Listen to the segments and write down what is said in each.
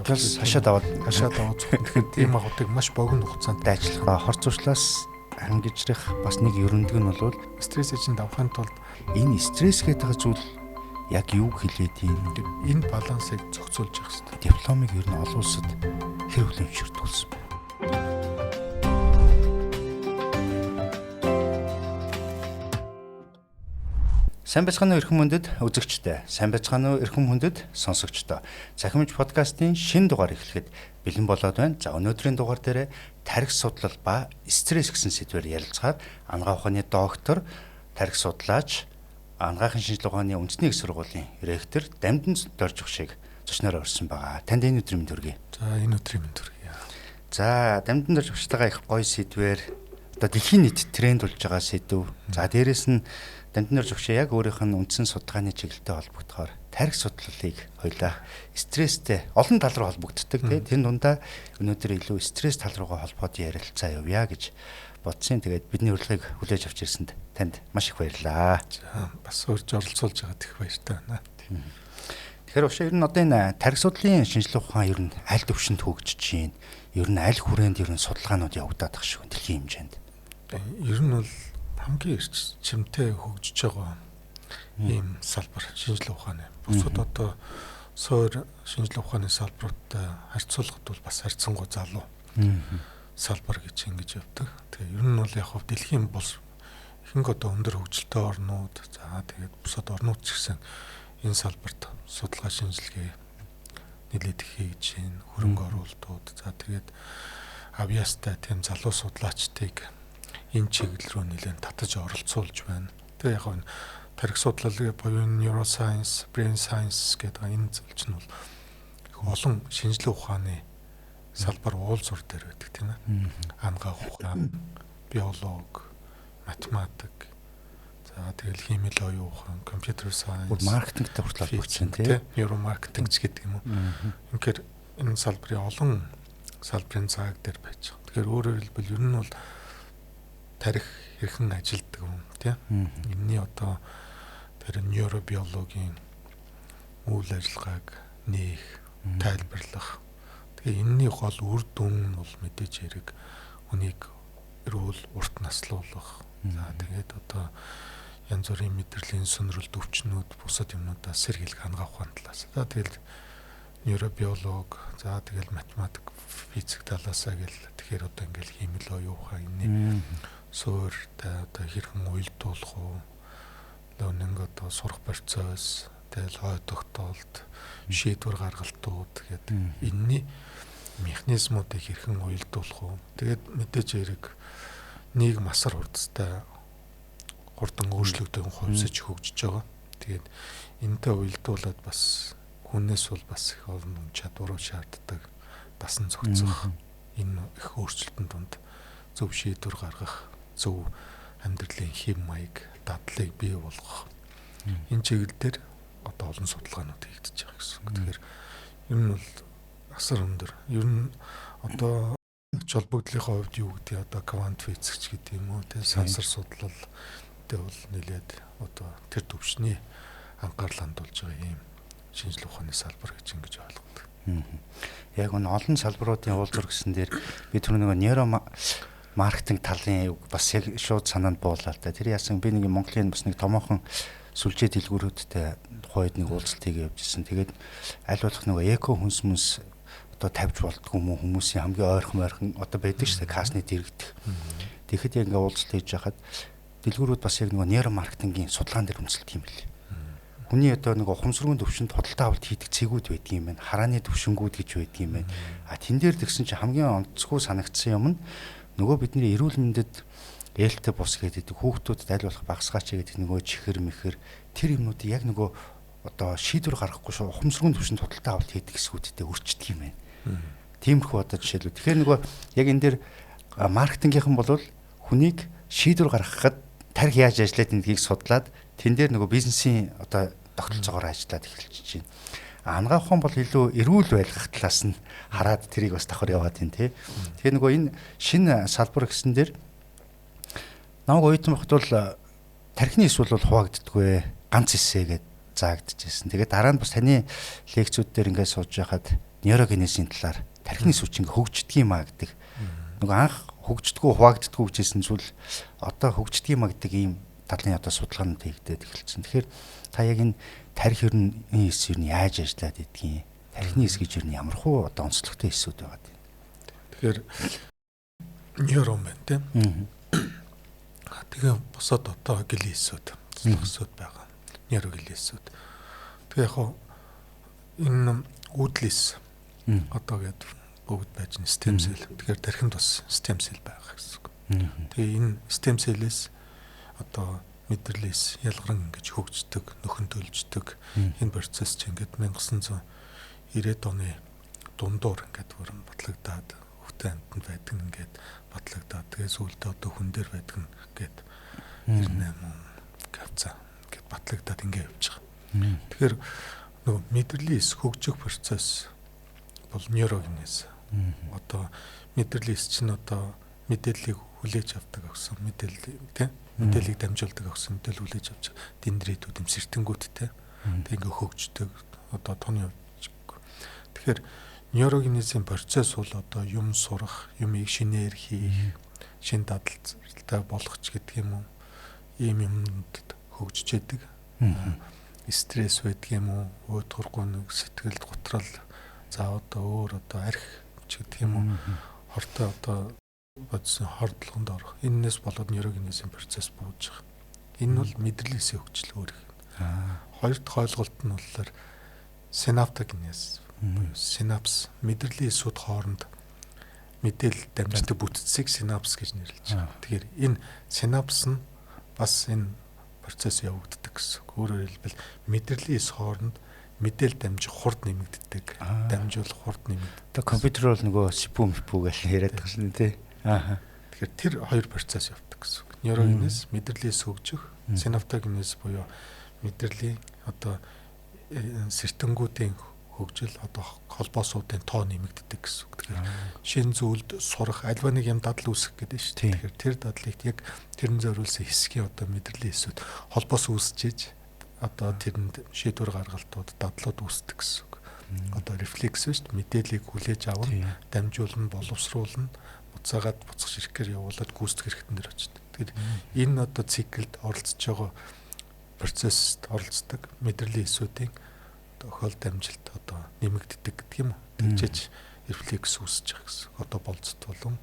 Тэгээс хашаад аваад зогно. Тэгэхээр ийм агуудыг маш богино хугацаанд дайчлах. Хор зуршлаас ангижрах бас нэг ерөндөг нь бол стрессээ чинь давахын тулд энэ стресс гэдэг зүйл яг юу хэлээд юм? Энэ балансыг зохицуулж явах хэрэгтэй. Дипломыг ер нь олон улсад хэр хүлээн зөвшөөрдүүлсэн бэ? Сайн байцгаана уу эрхэм хүндэт үзэгчдээ. Сайн байцгаана уу эрхэм хүндэт сонсогчдоо. Захимж подкастын шинэ дугаар эхлэхэд бэлэн болоод байна. За өнөөдрийн дугаар дээр тархи судлал ба стресс гэсэн сэдвээр ярилцахаар анагаах ухааны доктор, тархи судлаач, анагаахын шинжилгээ ухааны үндэсний их сургуулийн ректор Дамдин Доржих шиг зочноор орсон байгаа. Танд энэ өдрийн мэнд хүргэе. За энэ өдрийн мэнд хүргэе. За Дамдин Доржих шигтэйгээ их гоё сэдвээр одоо дэлхийн нийт тренд болж байгаа сэдв. За дээрэс нь Дамдин Доржих яг өөрийнх нь үндсэн судалгааны чиглэлтэй холбогдохоор тархи судлалыг хоёлаа стресстэй олон тал руу холбогддог тийм тэр дундаа өнөөдөр илүү стресс тал руугаа холбоод ярилцаа явъя гэж бодсон. Тэгээд бидний урилгыг хүлээж авч ирсэнд танд маш их баярлалаа. За бас урьж оролцуулж байгаад их баяртай байна. Тэгэхээр ушаа ер нь одоо энэ тархи судлалын шинжилгээ ухаан ер нь аль төвшөнд хөгжиж байна? Ер нь аль хүрээнд ер нь судалгаанууд явагдаад байгаа шиг дэлхийн хэмжээнд. Ер нь бол хамгийн эрчимтэй хөгжиж байгаа ийм салбар шинжилгээ ухааны. Бусад одоо суур шинжилгээ ухааны салбаруудтай харьцуулахад бол бас харьцангуй залуу салбар гэж ингэж явдаг. Тэгээ ер нь бол яг хав дэлхийн бус ихэнх одоо өндөр хөгжилтэй орнууд, за тэгээд бусад орнууд ч гэсэн энэ салбарт судалгаа шинжилгээ нэлээд их хийж байна, хөрөнгө оруулалтууд. За тэгээд авьяастай тийм залуу судлаачдыг энэ чиглэл рүү нэлээд татаж оролцуулж байна. Тэгээ яг нь тархи судлал буюу neuroscience, brain science гэдэг энэ зүйл чинь бол их олон шинжилгээ ухааны салбар уулзуур дээр байдаг тийм ээ. Анагаах ухаан, биологи, математик, за тэгэл химийн оюун ухаан, компьютер science, маркетингтэй хүртэл холбогдсон тийм ээ. Нейромаркетинг ч гэдэг юм уу. Үнэхээр энэ салбарын олон салбарын цаг дээр байж байгаа. Тэгэхээр өөрөөр хэлбэл ер нь бол тархи хэрхэн ажилддаг юм тийм. Энэний одоо тэр нейробиологийн үйл ажиллагааг нээх, тайлбарлах. Тэгээ энэний гол үр дүн нь бол мэдээж хэрэг хүнийг эрүүл урт наслуулах. За тэгээд одоо янз бүрийн мэдрэлийн сөнрөлт өвчнүүд бусад юмнуудаас сэргийлэх анагаах ухаан талаас. За тэгэл нейробиолог, за тэгэл математик, физик талаасаа гэл тэгэхээр одоо ингээл хиймэл оюун ухаан энэний суурьтай одоо хэрхэн уялдуулах уу, learning одоо сурах процесс, тэгэл хой тогтоолт, шийдвэр гаргалтууд гэдэг энэний механизмуудыг хэрхэн уялдуулах уу. Тэгээд мэдээж хэрэг нийгэм асар хурдтай хурдан өөрчлөгдөн хувьсаж хөгжиж байгаа. Тэгээд энэтэй уялдуулаад бас хүнээс бол бас их олон чадваруу шаарддаг, дасан зохицох, энэ их өөрчлөлтөнд дунд зөв шийдвэр гаргах, зөв амьдралын хэв маяг, дадлыг бий болгох. Энэ чиглэл дээр одоо олон судалгаанууд хийгдэж байгаа гэсэн. Тэгэхээр ер нь бол асар өндөр. Ер нь одоо ач холбогдлынхаа хувьд юу гэдэг одоо квант физик ч гэдэг юм уу, тэ сансар судлал тэ бол нэлээд одоо тэр төвшний анхаарал хандуулж байгаа ийм шинжилгээ ухааны салбар гэж ингэж ойлгодог. Яг энэ олон салбаруудын уулзуур гэсэн дээр би түр нөгөө нейро маркетинг талын бас яг шууд санаанд буулаа л да. Тэр яасан би нэг Монголын бас нэг томоохон сүлжээ дэлгүүрүүдтэй тухайд нэг уулзалт хийгээ явж ирсэн. Тэгээд аль болох нөгөө эко хүнс мүнс одоо тавьж болдгоо юм уу хүмүүсийн хамгийн ойрхон одоо байдаг шүү дээ касны дэрэгдэх. Тэгэхэд яг ингээ уулзалт хийж байхад дэлгүүрүүд бас яг нөгөө нейро маркетингийн судалгаан дээр үндэслэдэг юм билээ. Хүний одоо нэг ухамсаргүйн төвшөнд худалдаа авалт хийдэг цэгүүд байдаг юм байна. Харааны төвшингүүд гэж байдаг юм байна. А тэн дээр тэгсэн чинь хамгийн онцгой санагдсан юм нь нөгөө бидний эрүүл мэндэд ээлтэй бус гэдэг хүүхдүүдэд аль болох багасгаач гэдэг нөгөө чихэр мэхэр тэр юмнуудыг яг нөгөө одоо шийдвэр гаргахгүй шүү ухамсаргүйн төвшөнд худалдаа авалт хийдэг хэсгүүдтэй өрчдөг юм байна. Тиймэрхүү одоо жишээлбэл тэгэхээр нөгөө яг энэ дээр маркетингийнхан бол хүнийг шийдвэр гаргахад тархи яаж ажиллаад гэдгийг судлаад тэн дээр нөгөө бизнесийн одоо тогтолцоогоор ажиллаад эхэлж байна. Анагаах ухаан бол илүү эрүүл байлгах талаас нь хараад тэрийг бас давхар яваад байна тий. Тэгэхээр нөгөө энэ шинэ салбар гэсэн дээр намайг оюутан байхад бол тархины эс бол хуваагддаггүй ганц эсээ гэж заагдчихсэн. Тэгээд дараа нь бас таны лекцүүд дээр ингээд сууж байхад нейрогенезийн талаар тархины сүч ингээ хөгждөг юм а гэдэг. Нөгөө анх хөгждгүү хуваагддгүү гэжсэн зүйл одоо хөгждөг юм а гэдэг ийм талын одоо судалгаанууд хийгдээд эхэлсэн. Тэгэхээр та яг энэ тарих ер нь энэ эс ер нь яаж ажиллаад идэгин? Тархины эс гэж ер нь ямар хуу одоо онцлогтой эсүүд байгаа юм. Тэгэхээр нейрон байна тийм. Тэгээ бусад одоо гилийн эсүүд, туслах эсүүд байгаа. Нейрогилийн эсүүд. Тэгээ яг хуу энэ үүдлэс одоо гээд бүгд байж нь stem cell. Тэгэхээр тархинд бас stem cell байгаа гэсэн үг. Тэгээ энэ stem cell-ээс одоо мэдрэлээс ялгаран ингэж хөгждөг, нөхөн төлждөг. Энэ процесс чинь ингээд 1990-ад оны дундуур ингээд бүрэн батлагдаад хөвтөн амьтанд байдаг нь ингээд батлагдаад тэгээ сүүлдээ одоо хүн дээр байдаг нь ингээд 98 гавцаа ингээд батлагдаад ингээд явж байгаа. Тэгэхээр нөгөө мэдрэлийн эс хөгжих процесс бол нейрогенез. Одоо мэдрэлийн эс чинь одоо мэдээллийг хүлээж авдаг гэсэн мэдээлэл тийм мэдээллийг дамжуулдаг гэсэн мэдээлэл хүлээж авч дендритүүд юм сэртэнгүүдтэй тэг ингээ хөгждөг одоо тооны явж. Тэгэхээр нейрогенезийн процесс бол одоо юм сурах, юмыг шинээр хийх, шин дадалтай болгох ч гэдэг юм уу ийм юмд хөгжиж яадаг. Стресс байдаг юм уу, уудгаргүй нэг сэтгэл готрол, за одоо өөр одоо арх ч гэдэг юм уу, хортой одоо бодсон хордлогонд орох. Эннээс болоод нейрогенезийн процесс бууж байгаа. Энэ бол мэдрэлийн хөгжил өөр их. Хоёр дахь ойлголт нь болохоор синаптогенез буюу синапс мэдрэлийн эсүүд хооронд мэдээлэл дамждаг бүтцийг синапс гэж нэрлэж байгаа. Тэгэхээр энэ синапс нь бас энэ процесс явагддаг гэсэн. Өөрөөр хэлбэл мэдрэлийн эс хооронд мэдээлэл дамжих хурд нэмэгддэг. Дамжуулах хурд нэмэгддэг. Компьютер бол нөгөө CPU МПУ гэж яриад байгаа шин тий. Аа. Тэгэхээр тэр хоёр процесс явдаг гэсэн үг. Нейрогенез мэдрэлийн эс хөгжих, синаптогенез буюу мэдрэлийн одоо сэртэнгүүдийн хөгжил одоо холбоосуудын тоо нэмэгддэг гэсэн үг. Тэгэхээр шинэ зүйлд сурах альва нэг юм дадал үүсгэх гэдэг шүү дээ. Тэгэхээр тэр дадлыг яг тэрэн зориулсан хэсгийн одоо мэдрэлийн эсүүд холбоос үүсчиж одоо тэрэнд шийдвэр гаргалтууд дадлууд үүсдэг гэсэн үг. Одоо рефлекс шүү дээ. Мэдээллийг хүлээж авна, дамжуулна, боловсруулна, буцаагаад буцах ширхгээр явуулаад гүйцэтгэх хэрэгтэн дээр очдог. Тэгэхээр энэ одоо циклд оролцож байгаа процессд оролцдог мэдрэлийн эсүүдийн тохиол дамжилт одоо нэмэгддэг гэдэг юм уу. Тэгжээж рефлекс үүсэж байгаа гэсэн. Одоо болцот болон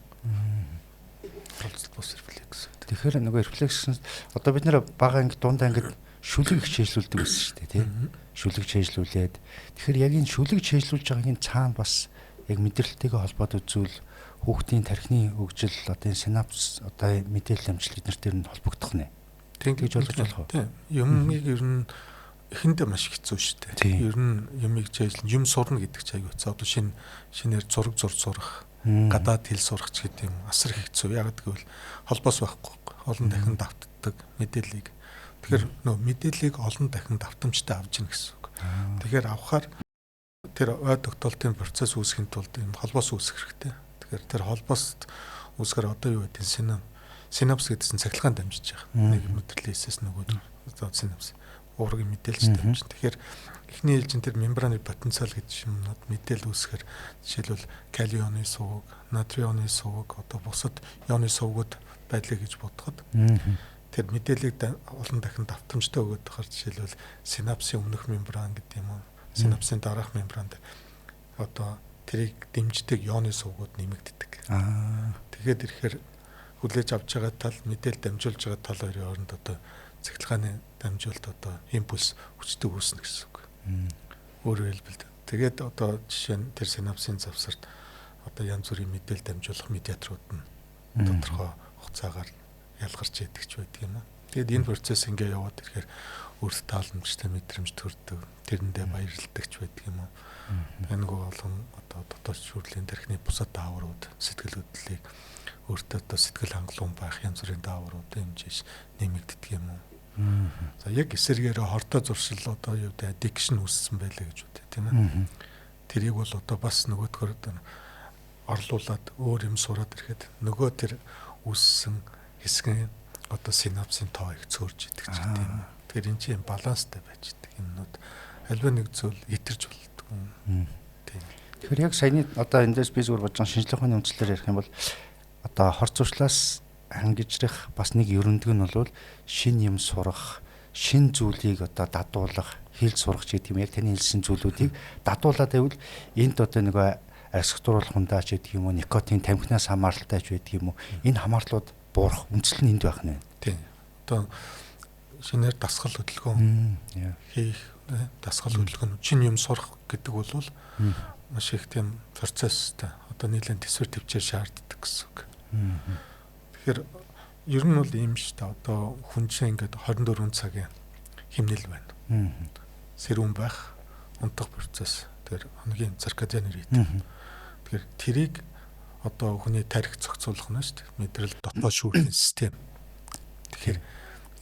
болцот бус рефлекс. Тэгэхээр нөгөө рефлекс одоо бид нэр бага анги дунд ангид шүлэг хичээлүүлдэг байсан шүү дээ, тий. Шүлэг хичээлүүлээд тэгэхээр яг энэ шүлэг хичээлүүлж байгаагийн цаана бас яг мэдрэлтэйгээ холбоотой зүйл хүүхдийн тархины хөгжил одоо энэ синапс одоо мэдээлэл дамжил бид нар тэр нь холбогдох нэ. Тэгж ойлгож болох уу? Тийм. Юмыг ер нь эхэндээ маш хэцүү шүү дээ. Ер нь юмыг чэйжлэн юм сурна гэдэг чинь аягүй хэцүү. Одоо шинээр зураг сурах, гадаад хэл сурах ч гэдэг юм асар хэцүү. Яг гэвэл холбоос байхгүй. Олон дахин давтдаг мэдээллийг. Тэгэхээр нөө мэдээллийг олон дахин давтамжтай авч ийн гэсэн үг. Тэгэхээр авахаар тэр ой тогтоолтын процесс үүсгэхийн тулд юм холбоос үүсгэх хэрэгтэй. Тэгэхээр тэр холбоос үүсгэхээр одоо юу гэдэг нь синапс гэдэг чинь цахилгаан дамжиж байгаа. Нэг мэдрэлийн эсэс нөгөө одоо синапс уургийн мэдээлж дамжин. Тэгэхээр эхний ээлжин тэр мембраны потенциал гэж юмнууд мэдээлэл үүсгэхээр жишээлбэл кали ионы суваг, натрий ионы суваг, одоо бусад ионы сувгууд байдлаа гэж бодоход тэр мэдээллийг олон дахин давтамжтай өгöd байхаар жишээлбэл синапсын өмнөх мембран гэдэг юм уу, синапсын дараах мембранд одоо тэрийг дэмждэг ионы сувгууд нэмэгддэг. Тэгэхээр ирэхээр хүлээж авч байгаа тал мэдээлэл дамжуулж байгаа тал хоёрын хооронд одоо цахилгааны дамжуулалт одоо импульс хүчтэй үүснэ гэсэн үг. Өөрөөр хэлбэл тэгээд одоо жишээ нь тэр синапсын завсарт одоо янз бүрийн мэдээлэл дамжуулах медиаторууд нь тодорхой хугацаагаар ялгарч идэг ч байдаг юм аа. Тэгээд энэ процесс ингээ яваад ирэхээр өөрт тааламжтай мэдрэмж төрдөг, тэрэндээ баярладаг ч байдаг юм уу. Тэгээ нөгөө олон одоо дотоод шүрлийн тархины бусад дааврууд, сэтгэл хөдлөлийг өөртөө одоо сэтгэл хангалуун байх янз бүрийн дааврууд хэмжээж нэмэгддэг юм уу. За яг эсэргээрээ хортой зуршил одоо юу гэдэг addiction үүссэн байлаа гэж үтэй тийм ээ. Тэрийг бол одоо бас нөгөөдгөр одоо орлуулад өөр юм сураад ирэхэд нөгөө тэр үүссэн хэсгийн одоо синапсын тоо их цөөрж идэг ч гэдэг юм. Тэгэхээр энэ чинь баланстай байж идэг юмнууд альва нэг зүйл итэрч болдгоо. Тийм. Тэгэхээр яг саяны одоо эндээс би зүгээр бодож байгаа шинжлэх ухааны үндслээр ярих юм бол одоо хор зуршлаас ангижрах бас нэг ерөндөг нь бол шин юм сурах, шин зүйлийг одоо дадуулах, хэл сурах ч гэдэг юм, яг таны хэлсэн зүйлүүдийг дадуулаад байвал энд одоо нөгөө арьсгтууруулах хундаа ч гэдэг юм уу, никотин тамхинаас хамааралтай ч байдаг юм уу, энэ хамаарлууд буурах үндсэл нь энд байх нь. Тийм. Одоо шинээр дасгал хөдөлгөөн хийх, дасгал хөдөлгөөн, шинэ юм сурах гэдэг бол маш их тийм процесстэй. Одоо нийлэн төсвөр төвчээр шаарддаг гэсэн үг. Тэгэхээр ер нь бол ийм шүү дээ. Одоо хүн чинь ингээд 24 цагийн хэмнэл байна. Сэрүүн байх, унтах процесс. Тэр хоногийн циркадианы ритм. Тэгэхээр тэрийг одоо хүний тарих зохицуулах нь шүү дээ. Мэдрэл дотоод шүүрлийн систем. Тэгэхээр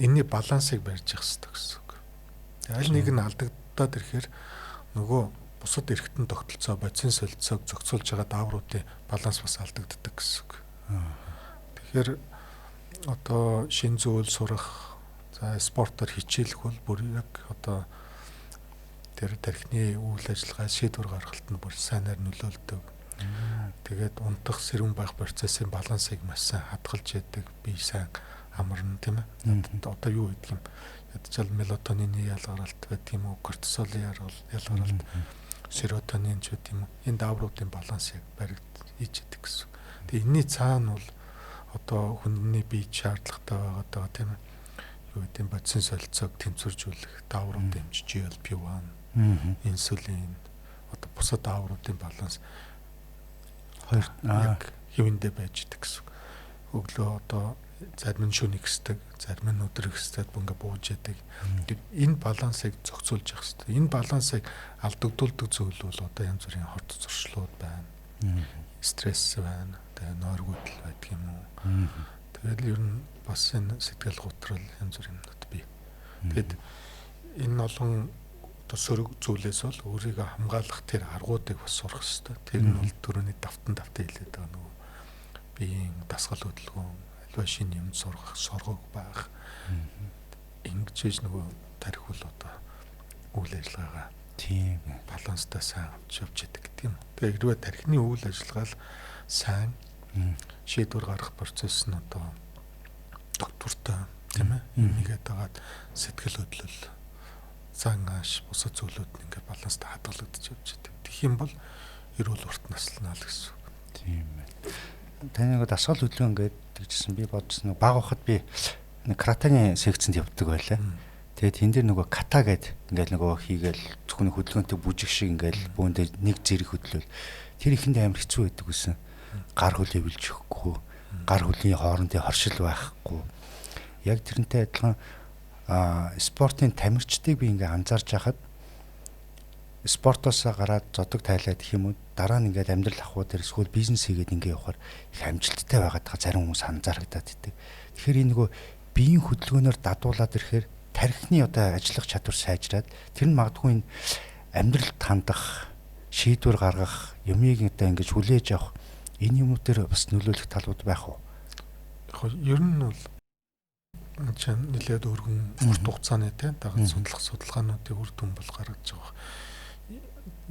энэний балансыг барьж явах хэрэгтэй гэсэн үг. Аль нэг нь алдагдаад ирэхээр нөгөө бусад эргэтэн тогтолцоо, бодисын солилцоог зохицуулж байгаа даавруудын баланс бас алдагддаг гэсэн үг. Тэгэхээр одоо шин зүйл сурах, за спортоор хичээлэх бол бүр яг одоо тэр тархины үйл ажиллагаа, шийдвэр гаргалт нь бүр сайнаар нөлөөлдөг. Тэгээд унтах, сэрүүн байх процессын балансыг маш сайн хадгалж яадаг, бие сайн амарна, тийм ээ. Одоо юу гэдэг юм? Ядчаал мелатонины ялгаралт байдаг юм уу, кортизолын ялгаралт, серотонин ч гэдэг юм уу. Энэ даавруудын баланс яг баригд хийж яадаг гэсэн. Тэгээ энэний цаана бол одоо хүний бие шаардлагатай байгаад байгаа, тийм ээ. Юу гэдэг нь бодисын солилцоог тэнцвэржүүлэх дааврууд дэмжиж GLP-1, инсулин, одоо бусад даавруудын баланс хоёр яг хэвэндээ байж идэг гэсэн. Өглөө одоо зарим нь шөнө ихсдэг, зарим нь өдөр ихсдэг, ингээ бууж яадаг. Энэ балансыг зохицуулж явах хэрэгтэй. Энэ балансыг алдагдуулдаг зүйл бол одоо янз бүрийн хорт зуршлууд байна. Стресс байна, тэгээ нойргүйдэл байдаг юм уу. Тэгэл ер нь бас энэ сэтгэл готрол янз бүрийн юмнууд бий. Тэгэд энэ олон одоо сөрөг зүйлээс бол өөрийгөө хамгаалах тэр аргуудыг бас сурах хэрэгтэй. Тэр нь бол түрүүний давтан хэлээд байгаа нөгөө биеийн дасгал хөдөлгөөн, альва шинэ юм сурах, соргог байх. Ингэж хийж нөгөө тарих бол одоо үйл ажиллагаагаа тийм баланстай сайн авч явж яадаг гэдэг юм. Тэгээ хэрвээ тархины үйл ажиллагаа л сайн шийдвэр гаргах процесс нь одоо доктортой, тийм ээ. Энийгээ дагаад сэтгэл хөдлөл, зан ааш, бусад зүйлүүд нь ингээд баланстай хадгалагдаж явж байдаг. Тэгэх юм бол эрүүл урт наслана л гэсэн үг. Тийм ээ. Таны нэг дасгал хөдөлгөөн гэдэг чийсэн би бодсон. Баг байхад би нэг каратаны секцэнд явдаг байлаа. Тэгээд тэн дээр нөгөө ката гэд ингээл нөгөө хийгээл зөвхөн хөдөлгөөнтэй бүжиг шиг ингээл бөөндөө нэг зэрэг хөдлөөл. Тэр ихэндээ амар хэцүү байдаг гэсэн. Гар хөлөө бэлжихгүй, гар хөлийн хоорондын хоршил байхгүй. Яг тэрнтэй адилхан спортын тамирчдыг би ингээ анзаарч байхад спортоосоо гараад зодог тайлаад гэх юм уу, дараа нь ингээд амьдрал ахуй дээр эсвэл бизнес хийгээд ингээ явахаар их амжилттай байгаад байгаа зарим хүмүүс анзаарагдаад идэг. Тэгэхээр энэ нөгөө биеийн хөдөлгөөнөөр дадуулаад ирэхээр тархины одоо ажиллах чадвар сайжраад тэр нь магадгүй энэ амьдралд хандах, шийдвэр гаргах, юмыг одоо ингэж хүлээж авах энэ юмнууд дээр бас нөлөөлөх талууд байх уу? Яг ер нь бол чинь нэлээд өргөн урт хугацааны те дагаж судлах судалгаануудыг үр дүн бол гаргаж байгаа.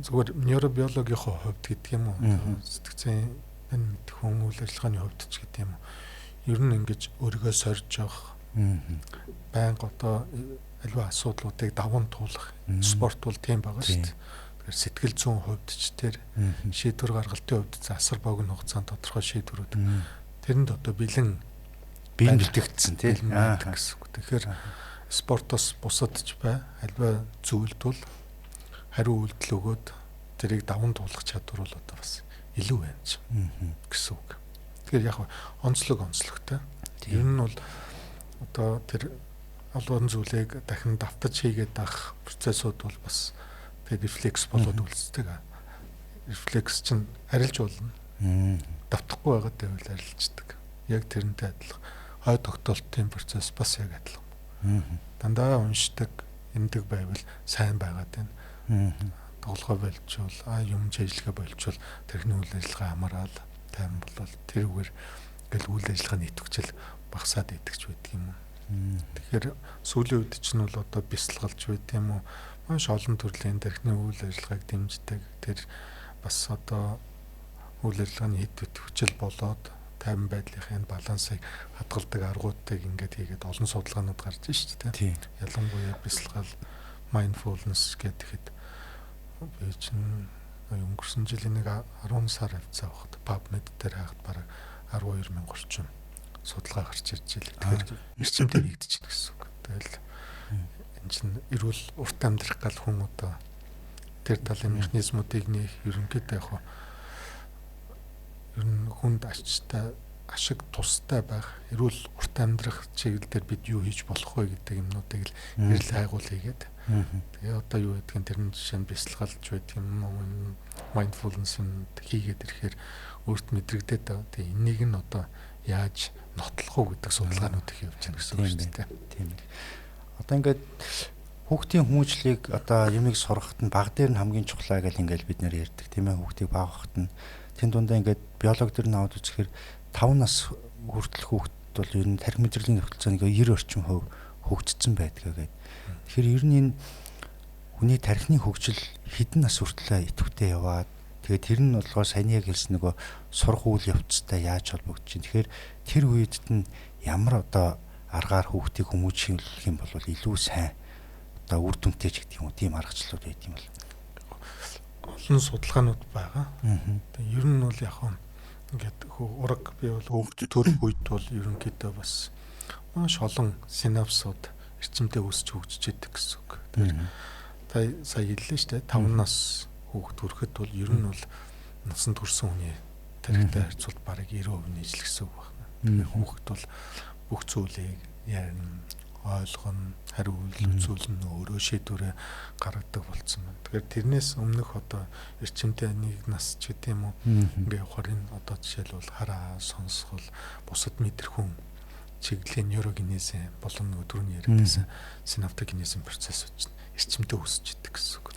Зүгээр нейробиологийн хувьд гэдэг юм уу, сэтгцийн энэ хүн үйл ажиллагааны хувьд ч гэдэг юм уу. Ер нь ингэж өөрийгөө сорж явах, байнга одоо аливаа асуудлуудыг даван туулах спорт бол тийм байгаа шүү дээ. Тэгэхээр сэтгэл зүйн хувьд ч тэр шийдвэр гаргалтын хувьд асар богино хугацаанд тодорхой шийдвэрүүд тэрэнд одоо бэлэн бие бэлтгэгдсэн тийм гэсэн үг. Тэгэхээр спортоос бусад ч бай, аливаа зүйлд бол хариу үйлдэл өгөөд тэрийг даван туулах чадвар бол одоо бас илүү байна ч гэсэн үг. Тэгэхээр яг онцлогтой. Ер нь бол одоо тэр олон зүйлийг дахин давтаж хийгээд авах процессууд бол бас тэр рефлекс болоод үлддэг. Рефлекс чинь арилж болно. Давтахгүй байгаад байвал арилждаг. Яг тэрнтэй адилхан. Хой тогтоолтын процесс бас яг адилхан. Дандаа уншдаг, эмдэг байвал сайн байгаад байна. Тоглогоо болчвол, юм чийжлэгээ болчвол тэрхний үйл ажиллагаа амраал тайван болол тэрүүгээр ингээл үйл ажиллагааны идэвхжил багасаад идэгч байдаг юм уу. Тэгэхээр сүүлийн үед чинь бол одоо бясалгалж байд юм уу, маш олон төрлийн тархины үйл ажиллагааг дэмждэг, тэр бас одоо үйл ажиллагааны хэд хэд хүчил болоод тайван байдлынхаа энэ балансыг хадгалдаг аргуудыг ингээд хийгээд олон судалгаанууд гарч ш дээ. Ялангуяа бясалгал, mindfulness гэхэд би чинь өнгөрсөн жилийн нэг 10 сар хавцаа багт PubMed дээр хаахад бараг 12 мянга орчим судалгаа гарч ирж байлээ. Тэгэхээр эрчимтэй нэгдэж байна гэсэн үг. Тэгэл энэ чинь эрүүл урт амьдрах гал хүн одоо тэр талын механизмуудыг нэх ерөнхийдөө яг ер нь хүнд ачтай ашиг тустай байх, эрүүл урт амьдрах чиглэл дээр бид юу хийж болох вэ гэдэг юмнуудыг л эрэл хайгуул хийгээд. Тэгээ одоо юу гэдгийг тэр нь жишээ нь бясалгалж байдаг юм уу, mindfulness хийгээд ирэхээр өөрт мэдрэгдээд байгаа. Тэгээ энийг нь одоо яаж нотлох уу гэдэг судалгаанууд их явж байна гэсэн үг шүү дээ. Тийм ээ. Одоо ингээд хүүхдийн хүмүүжлийг одоо юмыг сургахад нь баг дээр нь хамгийн чухлаа гэл ингээл бид нэр ярьдаг тийм ээ, хүүхдийг баг хахад нь тэн дундаа ингээд биолог дэр нь аваад үзэхээр 5 нас хүртэл хүүхд бол ер нь тарих мэдрэлийн тогтолцоо нэг 90 орчим хувь хөгжсөн байдаг гэдэг. Тэгэхээр ер нь энэ хүний тархины хөгжил хэдэн нас хүртлээ идэвхтэй яваад тэгээд тэр нь болохоор саяны яг хэлсэн нөгөө сурах үйл явцтай яаж холбогдож чинь. Тэгэхээр тэр үед нь ямар одоо аргаар хүүхдийг хүмүүжүүлэх юм бол илүү сайн одоо үр дүнтэй ч гэдэг юм уу, тийм аргачлалууд байт юм бол. Олон судалгаанууд байгаа. Тэгээд ер нь бол яг ингээд ураг би бол хөгж төрөх үед бол ерөнхийдөө бас маш олон синапсууд эрчимтэй өсч хөгжиж идэг гэсэн үг. Тэгэхээр та сая хэллээ шүү дээ. 5 нас хүүхд төрөхөд бол ер нь бол насанд хүрсэн хүний тархитай харьцуулт бараг 90% нийжлэх гэсэн үг байна. Тэгэхээр хүүхэд бол бүх зүйлийг ярина, ойлгоно, хариу үйлдэл нь өөрөө шийдвэрээ гаргадаг болсон байна. Тэгэхээр тэрнээс өмнөх одоо эрчимтэй нэг нас ч гэдэг юм уу ингээ явахаар энэ одоо жишээлбэл хараа, сонсгол, бусад мэдрэхүн чиглэлийн нейрогенезийн болон нөгөө түрүүний яриадсан синаптогенезийн процессууд чинь эрчимтэй өсөж идэг гэсэн үг.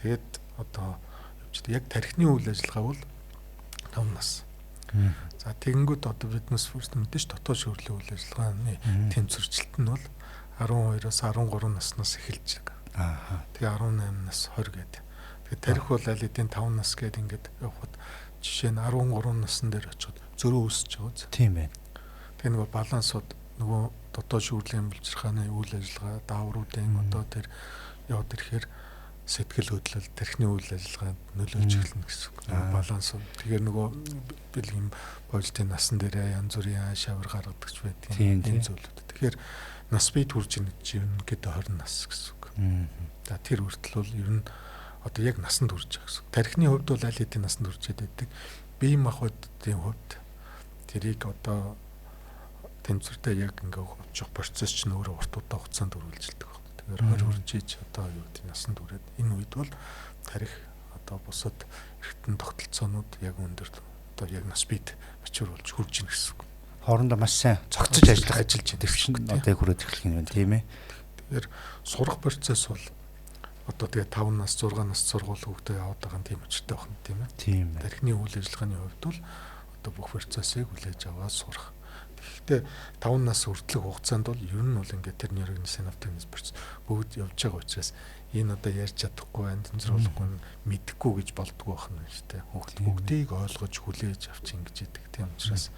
Тэгээд одоо явж яг тархины үйл ажиллагаа бол 5 нас. За тэгэнгүүт одоо биднес first мэдээж дотоод шүүрлийн үйл ажиллагааны тэнцвэрчлэлт нь бол 12-оос 13 наснаас эхэлж байгаа. Тэгээ 18 нас 20 гэдэг. Тэгээ тарих бол аль хэдийн 5 нас гээд ингээд явхад жишээ нь 13 насн дээр очиход зөрөө өсөж байгаа үз. Тийм байна. Тэгээ нөгөө балансууд нөгөө дотоод шүүрлийн булчирхааны үйл ажиллагаа, даавруудын одоо тэр яваад ирэхээр сэтгэл хөдлөл, тархины үйл ажиллагаанд нөлөөлж эхэлнэ гэсэн үг. Баланс. Тэгэхээр нөгөө бэлгийн болтын насан дээрээ янз бүрийн шавар гаргадаг ч байдаг юм энэ зүйлүүд. Тэгэхээр нас бий төрж ийн гэж ерөнхийдөө 20 нас гэсэн үг. За тэр хүртэл бол ер нь одоо яг насанд хүрж байгаа гэсэн үг. Тархины хувьд бол аль хэдийн насанд хүрч байдаг. Бие махбодын хувьд тэрийг одоо тэнцвэртэй яг ингээ очих процесс чинь өөрөө урт удаа хугацаанд үргэлжилдэг. Тэгэхээр 20 хүрж иж одоо юу гэдэг насанд хүрээд энэ үед бол тарих одоо бусад эргэтэн тогтолцоонууд яг өндөр одоо яг нас бид мачур болж хурж ийн гэсэн үг. Хоорондоо маш сайн цогцож ажиллах ажиллаж төвшин одоо яг хүрээд эхлэх юм байна тийм ээ. Тэгэхээр сурах процесс бол одоо тэгээ 5 нас 6 нас сургууль хүүхдээ яваад байгаа юм тийм учиртай байна тийм ээ. Тийм. Тархины үйл ажиллагааны хувьд бол одоо бүх процессыг хүлээж аваад сурах. Тэгэхдээ 5 нас хүртэлх хугацаанд бол ер нь бол ингээд тэр нейрогенез синаптогенез процесс бүгд явж байгаа учраас энэ одоо ярьж чадахгүй байна, тэнцвэрүүлэхгүй мэдэхгүй гэж болдгоо байх нь шүү дээ. Хүүхд бүгдийг ойлгож хүлээж авч ингэж идэг. Тийм учраас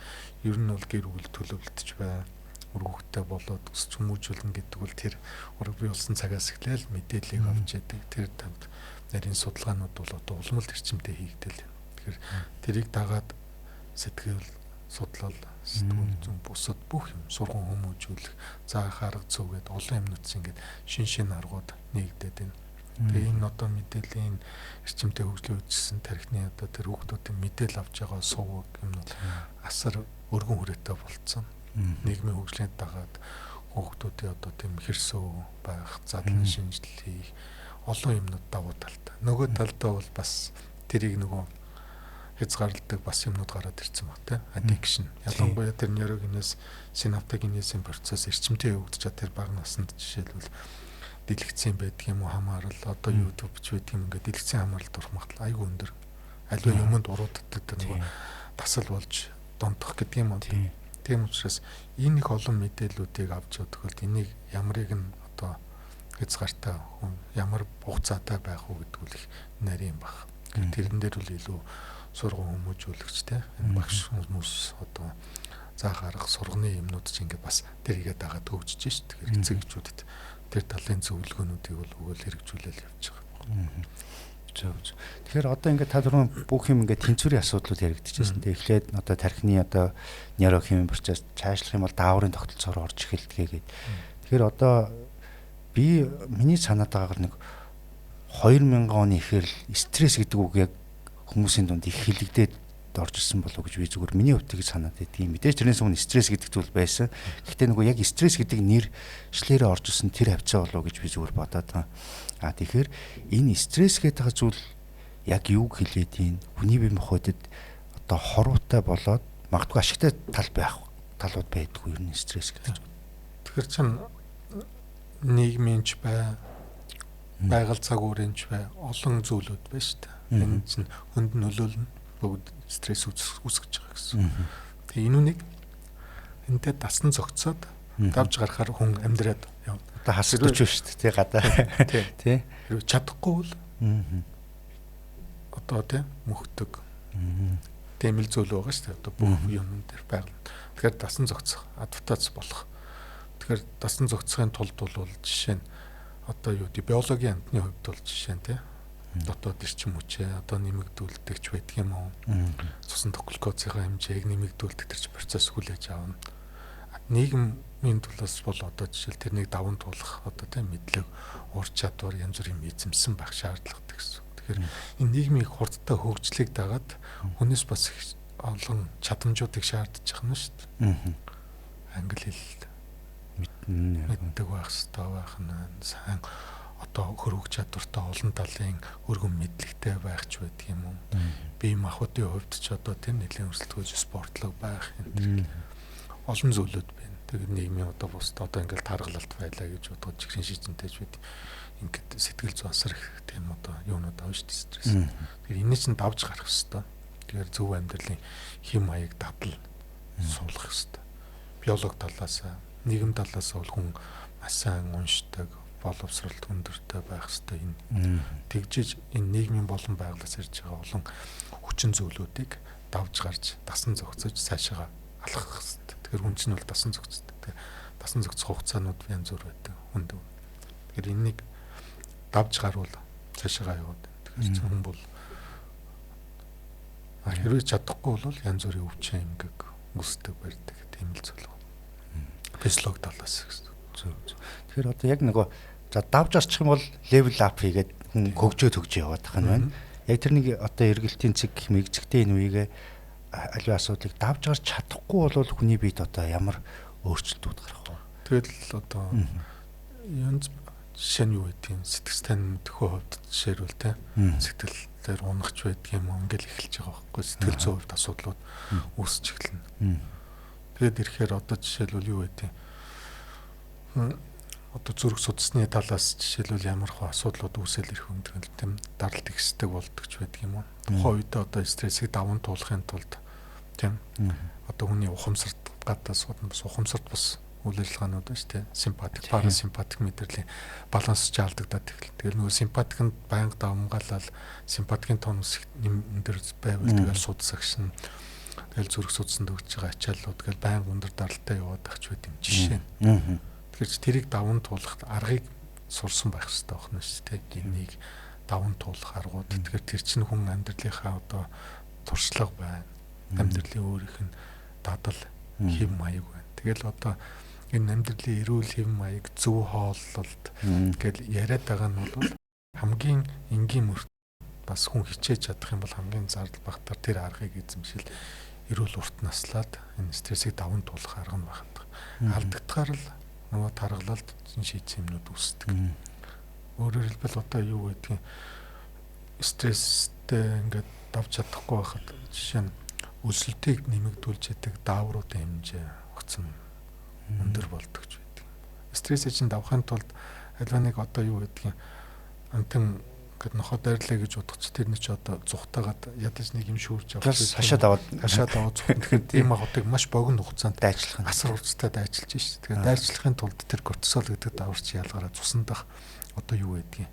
ер нь бол гэр бүл төлөвлөдөж бай. Үр хөвгтэй болоод өсч хүмүүжүүлнэ гэдэг бол тэр ураг бий болсон цагаас эхлээл мэдээллийг авч яадаг. Тэр тамд нарийн судалгаанууд бол одоо улам л эрчимтэй хийгдэл. Тэгэхээр тэрийг дагаад сэтгэл судлал, сэтгүүл зүүн бусад бүх юм сурган хүмүүжүүлэх, заах арга зүй гээд олон юмнууд чинь ингээд шин шин аргууд нэгдээд байна. Тэгээ энэ одоо мэдээллийн эрчимтэй хөгжлийн үдшсэн тархины одоо тэр хүүхдүүдийн мэдээлэл авч байгаа сувг юмнууд асар өргөн хүрээтэй болцсон. Нийгмийн хөгжлийн дагаад хүүхдүүдийн одоо тийм хэрсүү байх, задлан шинжил хийх олон юмнууд давуу талтай. Нөгөө талдаа бол бас тэрийг нөгөө хязгаарладаг бас юмнууд гараад ирсэн баг тий. Addiction. Ялангуяа тэр нейрогенез, синаптогенезийн процесс эрчимтэй явагдчихад тэр бага наснд жишээлбэл дэлгэцэн байдаг юм уу хамаарал одоо YouTube ч байдаг юм ингээд дэлгэцэн хамааралд орох магадлал айгүй өндөр. Аливаа юмд урууддаг тэр нөгөө тасал болж донтох гэдэг юм уу. Тийм учраас энэ их олон мэдээллүүдийг авч явах тохиолдолд энийг ямарыг нь одоо хязгаартай хүн ямар хугацаатай байх уу гэдэг үл их нарийн баг. Тэрэн дээр бол илүү сурган хүмүүжүүлэгч те энэ багш хүмүүс одоо заах арга сурганы юмнууд чинь ингээд бас тэр игээд дагаад хөгжиж шít. Тэгэхээр эцэг эхчүүдэд тэр талын зөвлөгөөнүүдийг бол өгөөл хэрэгжүүлэл явж байгаа. Зөв. Тэгэхээр одоо ингээд та түрүүн бүх юм ингээд тэнцвэрийн асуудлууд яригдчихсэн. Тэгээ эхлээд одоо тархины одоо нейрохимийн процесс цаашлах юм бол дааврын тогтолцоороо орж эхэлдэг гээд. Тэгэхээр одоо би миний санаад байгаагаар нэг 2000 оны ихээр л стресс гэдэг үг яг хүмүүсийн дунд их хэлэгдээд орж ирсэн болов уу гэж би зүгээр миний хувьд тэгж санаад байдгийн. Мэдээж тэрнээс өмнө стресс гэдэг зүйл байсан. Гэхдээ нөгөө яг стресс гэдэг нэр шлээрээ орж ирсэн тэр хавцаа болов уу гэж би зүгээр бодоод байгаа. А тэгэхээр энэ стресс гэдэг зүйл яг юуг хэлээд юм? Хүний бие махбодод одоо хоруутай болоод магадгүй ашигтай тал байх талууд байдгүй ер нь стресс гэдэг зүйл. Тэгэхээр чин нийгмийн ч бай, байгаль цаг уурын ч бай, олон зүйлүүд байна шүү дээ. Энэ чинь хүнд нөлөөлнө. Бүгд стресс үүсгэж байгаа гэсэн. Тэгээ энэ үнийг энтэй дасан зохицоод давж гарахаар хүн амьдраад явна. Одоо хасагдаж шүү дээ тий гадаа. Тий. Хэрвээ чадахгүй бол одоо тий мөхдөг. Тийм л зүйл байгаа шүү дээ. Одоо бүх юм дээр байгаль. Тэгэхээр дасан зохицох, адаптац болох. Тэгэхээр дасан зохицохын тулд бол жишээ нь одоо юу гэдэг биологийн амьтны хувьд бол жишээ нь тий дотоод эрчим хүчээ одоо нэмэгдүүлдэг ч байдаг юм уу. Цусан глюкозын хэмжээг нэмэгдүүлдэг тэр чинь процесс хүлээж авна. Нийгмийн талаас бол одоо жишээл тэрнийг даван туулах одоо тийм мэдлэг, ур чадвар янз бүрийн эзэмсэн байх шаардлагатай гэсэн. Тэгэхээр энэ нийгмийн хурдтай хөгжлийг дагаад хүнээс бас их олон чадамжуудыг шаардж байгаа нь шүү дээ. Англи хэл мэддэг байх хэрэгтэй байх нь сайн одоо хөрвөх чадвартай олон талын өргөн мэдлэгтэй байх ч байдаг юм уу. Бие махбодын хувьд ч одоо тийм нэлийн өрсөлдөхөж спортлог байх энэ олон зүйлүүд байна. Тэгээд нийгмийн одоо бусд одоо ингээл таргалалт байлаа гэж бодоход жигшин шижинтэй ч байд ингээд сэтгэл зүйн асар их тийм одоо юунууд авна шүү дээ стресс. Тэгэхээр энэний чинь давж гарах хэрэгтэй. Тэгэхээр зөв амьдралын хэм маяг дадал суулгах хэрэгтэй. Биолог талаас, нийгэм талаас бол хүн маш сайн уншдаг, боловсролт өндөртэй байх хэрэгтэй. Энэ тэгжиж энэ нийгмийн болон байгалиас ирж байгаа олон хүчин зүйлүүдийг давж гарч дасан зохицож цаашаа алхах хэрэгтэй. Тэгэхээр хүн чинь бол дасан зохицдог. Тэгэхээр дасан зохицох хугацаанууд янз бүр байдаг хүнд. Тэгэхээр энэнийг давж гарвал цаашаа яваад. Тэгэхээр хүн бол хэрвээ чадахгүй бол янз бүрийн өвчин эмгэг үүсдэг барьдаг тийм л зүйл. Физиолог талаас гэсэн. Зөв. Тэгэхээр одоо яг нөгөө за давж арчих юм бол level up хийгээд хүн хөгжөө төгжөө яваад тах нь байна. Яг тэр нэг одоо эргэлтийн цэг гэх мэгзэгтэй энэ үеигээ аливаа асуудлыг давж гарч чадахгүй бол хүний биед одоо ямар өөрчлөлтүүд гарах вэ? Тэгэл одоо янз жишээ нь юу гэдэг юм сэтгэл тань мэдхүү хувьд жишээлбэл те сэтгэл дээр унахч байдаг юм ингээл эхэлж байгаа байхгүй сэтгэл зүйн хувьд асуудлууд үүсч эхэлнэ. Тэгээд ирэхээр одоо жишээлбэл юу гэдэг одоо зүрх судасны талаас жишээлбэл ямар хөө асуудлууд үүсэл ирэх юм тийм даралт ихсдэг болдог ч байдаг юм уу. Тухайн үедээ одоо стрессийг даван туулахын тулд тийм одоо хүний ухамсарт гадаас бас ухамсарт бас үйл ажиллагаанууд байна шүү дээ. Симпатик, парасимпатик мэдрэлийн баланс жаалдагдаад эхэлнэ. Тэгэл нөгөө симпатик нь байнга давмгаалал симпатикийн тонус өндөр байвал тэгэл судас агшин. Тэгэл зүрх судасанд өгч байгаа ачааллууд тэгэл байнга өндөр даралтай яваад байх ч байд юм жишээ нь. Тэгэхээр тэрийг даван туулах аргыг сурсан байх хэрэгтэй байна шүү дээ. Энийг даван туулах аргууд. Тэгэхээр тэр чинь хүн амьдралынхаа одоо туршлага байна. Амьдралын өөрийнх нь дадал, хэв маяг байна. Тэгэл одоо энэ амьдралын эрүүл хэв маяг, зөв хооллолт гэл яриад байгаа нь бол хамгийн энгийн мөрт бас хүн хичээж чадах юм бол хамгийн зардал багтаар тэр аргыг эзэмшил эрүүл урт наслаад энэ стрессийг даван туулах арга нь байна. Алдагдахаар л нөгөө таргалалт шийдсэн юмнууд үүсдэг. Өөрөөр хэлбэл одоо юу гэдгийг стресстэй ингээд давж чадахгүй байхад жишээ нь өсөлтийг нэмэгдүүлж яадаг даавруудын хэмжээ огцом өндөр болдог ч байдаг. Стрессийг чинь давахын тулд альва нэг одоо юу гэдгийг амтан ингээд нохоо дайрлаа гэж бодох чи тэрний чи одоо зүхтаагаад ядаж нэг юм шүүрж авах хашаад аваад зүхтэн. Тэгэхээр ийм агуудыг маш богино хугацаанд дайчлах асар хурцтай дайчилж шээ. Тэгэхээр дайчлахын тулд тэр кортизол гэдэг даавар чи ялгаараа цусан дах одоо юу гэдгийг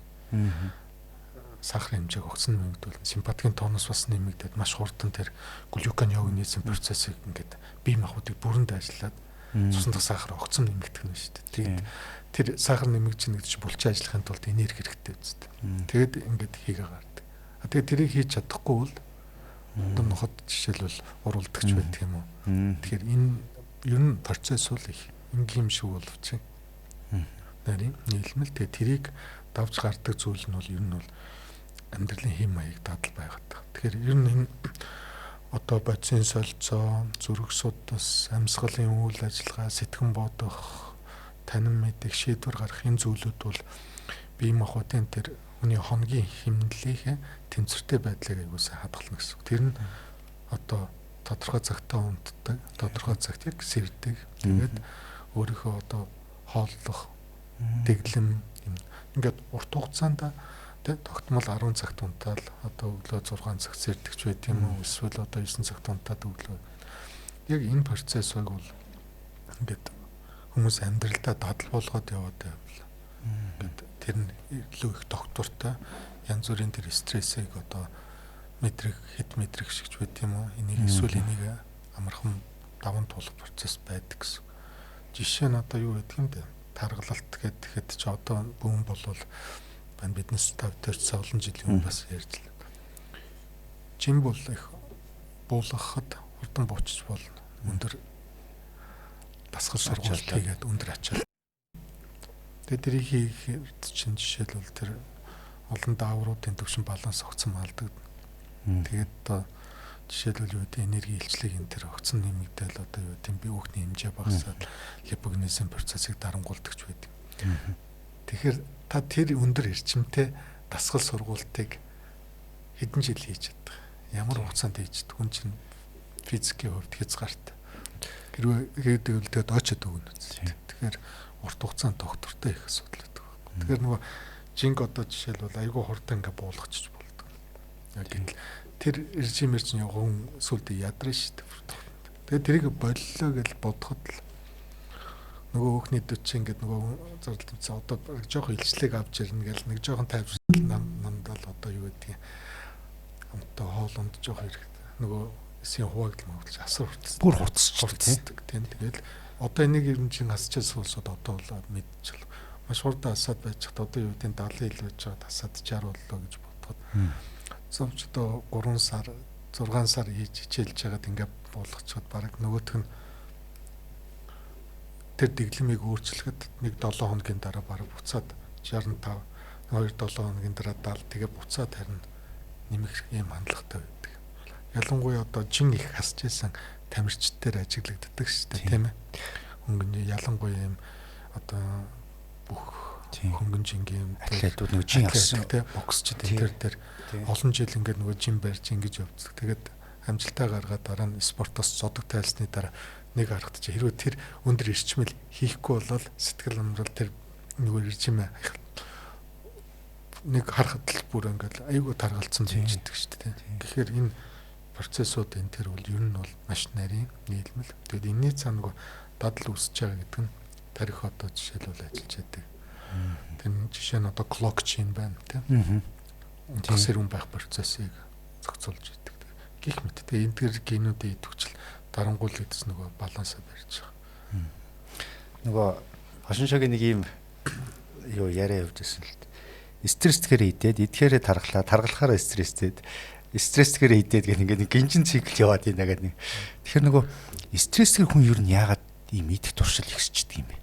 сахарын хэмжээг огцон нэмэгдүүлнэ. Симпатикийн тонус бас нэмэгдээд маш хурдан тэр глюконеогенезийн процессыг ингээд бие махбодыг бүрэнд ажиллаад цусан дахь сахар огцон нэмэгдэх нь шүү дээ. Тэгээд тэр сахар нэмэгдэж гэдэг чинь булчин ажиллахын тулд энерги хэрэгтэй үст. Тэгээд ингээд хийгээ гардаг. А тэгээд тэрийг хийж чадахгүй бол одоо ноход жишээлбэл уруулдагч байдаг юм уу. Тэгэхээр энэ ер нь процесс бол их энгийн юм шиг боловч нарийн нийлмэл. Тэгээд тэрийг давж гардаг зүйл нь бол ер нь бол амьдралын хэм маяг дадал байгаад байгаа. Тэгэхээр ер нь энэ одоо бодисын солилцоо, зүрх судас, амьсгалын үйл ажиллагаа, сэтгэн бодох, танин мэдэх, шийдвэр гаргах энэ зүйлүүд бол бие махбодын тэр хүний хоногийн хэмнэлийнхээ тэнцвэртэй байдлыг аягүй сайн хадгална гэсэн үг. Тэр нь одоо тодорхой цагтаа унтдаг, тодорхой цагт яг сэрдэг. Тэгээд өөрийнхөө одоо хооллох, дэглэм ингээд урт хугацаанд тэ тогтмол 10 цагт унтаал одоо өглөө 6 цагт сэрдэгч байт юм уу, эсвэл одоо 9 цагт унтаад өглөө. Яг энэ процессыг бол ингээд хүмүүс амьдралдаа дадал болгоод яваад байвал ингээд тэр нь илүү их доктортой янз бүрийн тэр стрессийг одоо мэдрэх, хэд мэдрэх шигч байт юм уу, энийг эсвэл энийг амархан даван туулах процесс байдаг гэсэн. Жишээ нь одоо юу гэдэг юм бэ? Таргалалт гэхэд чи одоо бүүн болвол байна биднес 50 40 олон жилийн өмнө бас ярьж л. Жим бол их буулгахад хурдан буучиж болно. Өндөр дасгал сургууль хийгээд өндөр ачаал. Тэгээд тэрийг хийхэд чинь жишээлбэл тэр олон даавруудын төвшин баланс огцон алдагдана. Тэгээд одоо жишээлбэл юу гэдэг энерги илчлэг энэ тэр огцон нэмэгдээл одоо юу гэдэг би өөхний хэмжээ багасаад липогенезийн процессыг дарангуулдагч байдаг. Тэгэхээр та тэр өндөр эрчимтэй дасгал сургуультыг хэдэн жил хийж чадах. Ямар хугацаанд хийж чадах. Хүн чинь физикийн хувьд хязгаартай. Хэрвээ хийдэг бол тэгээд очоод өгнө. Тэгэхээр урт хугацаанд доктортой их асуудал байдаг. Тэгэхээр нөгөө жинг одоо жишээлбэл айгүй хурдан ингээ буулгачих болдог. Яг гэтэл тэр режимээр чинь явган сүлдээ ядраа шүү дээ. Тэгээд тэрийг боллоо гэж бодоход л нөгөө өөхний дөч чинь ингээд нөгөө зардал тэмцээ одоо жоох илчлэг авч ирнэ гэл нэг жоохон тайвшрал намдаал одоо юу гэдгийг амттай хоолунд жоох хэрэгтэй. Нөгөө эсийн хуваагдал магадлал асар хурцдаг. Бүр хурцдаг тийм. Тэгэл одоо энийг ер нь чинь хасчаа суулсаад одоо бол мэдчихэл. Маш хурдан асаад байж хат одоо юу гэдгийг 70 ил байж байгаа асаад 60 боллоо гэж бодоход зовч одоо 3 сар 6 сар хийж хичээлж байгаад ингээд буулгачхад бараг нөгөөх нь тэр дэглэмийг өөрчлөхөд нэг 7 хоногийн дараа бараг буцаад 65 2 7 хоногийн дараа 70 тэгээ буцаад харин нэмэх ийм хандлагатай байдаг. Ялангуяа одоо жин их хасж исэн тамирчид дээр ажиглагддаг шүү дээ, тийм ээ. Хөнгөн ялангуяа ийм одоо бүх хөнгөн жингийн атлетууд нөгөө жин ассан тийм боксчид энэ төр олон жил ингээд нөгөө жин барьж ингэж явцдаг. Тэгээд амжилтаа гаргаад дараа нь спортоос зодог тайлсны дараа нэг аргад чи хэрвээ тэр өндөр эрчмэл хийхгүй бол сэтгэл ханамжрал тэр нөгөө режим нэг харахад л бүр ингээд айгүй таргалцсан байждаг шүү дээ. Тэгэхээр энэ процессууд энэ тэр бол ер нь бол маш нарийн нийлмэл. Тэгээд энэний цаа нөгөө дадал үүсэж байгаа гэдэг нь тарих одоо жишээлбэл ажиллаж байдаг. Тэр жишээ нь одоо clock chain байна тийм. Унтах сэрүүн байх процессыг зохицуулж идэг. Гэх мэт. Тэгээ энэ төр генүүдийн идэвхжил дарангуул гэдсэн нөгөө балансаа барьж байгаа. Нөгөө хошин шогийн нэг ийм юу яриа явж байсан л дээ. Стресстгээр идээд, идэхээрээ тархлаа, таргалахаараа стресстэд, стрессгээр идээд гэх ингээд нэг гинжин цикл яваад байна гэдэг нэг. Тэгэхээр нөгөө стрессгээр хүн ер нь яагаад ийм идэх туршил ихсчихдээ юм бэ?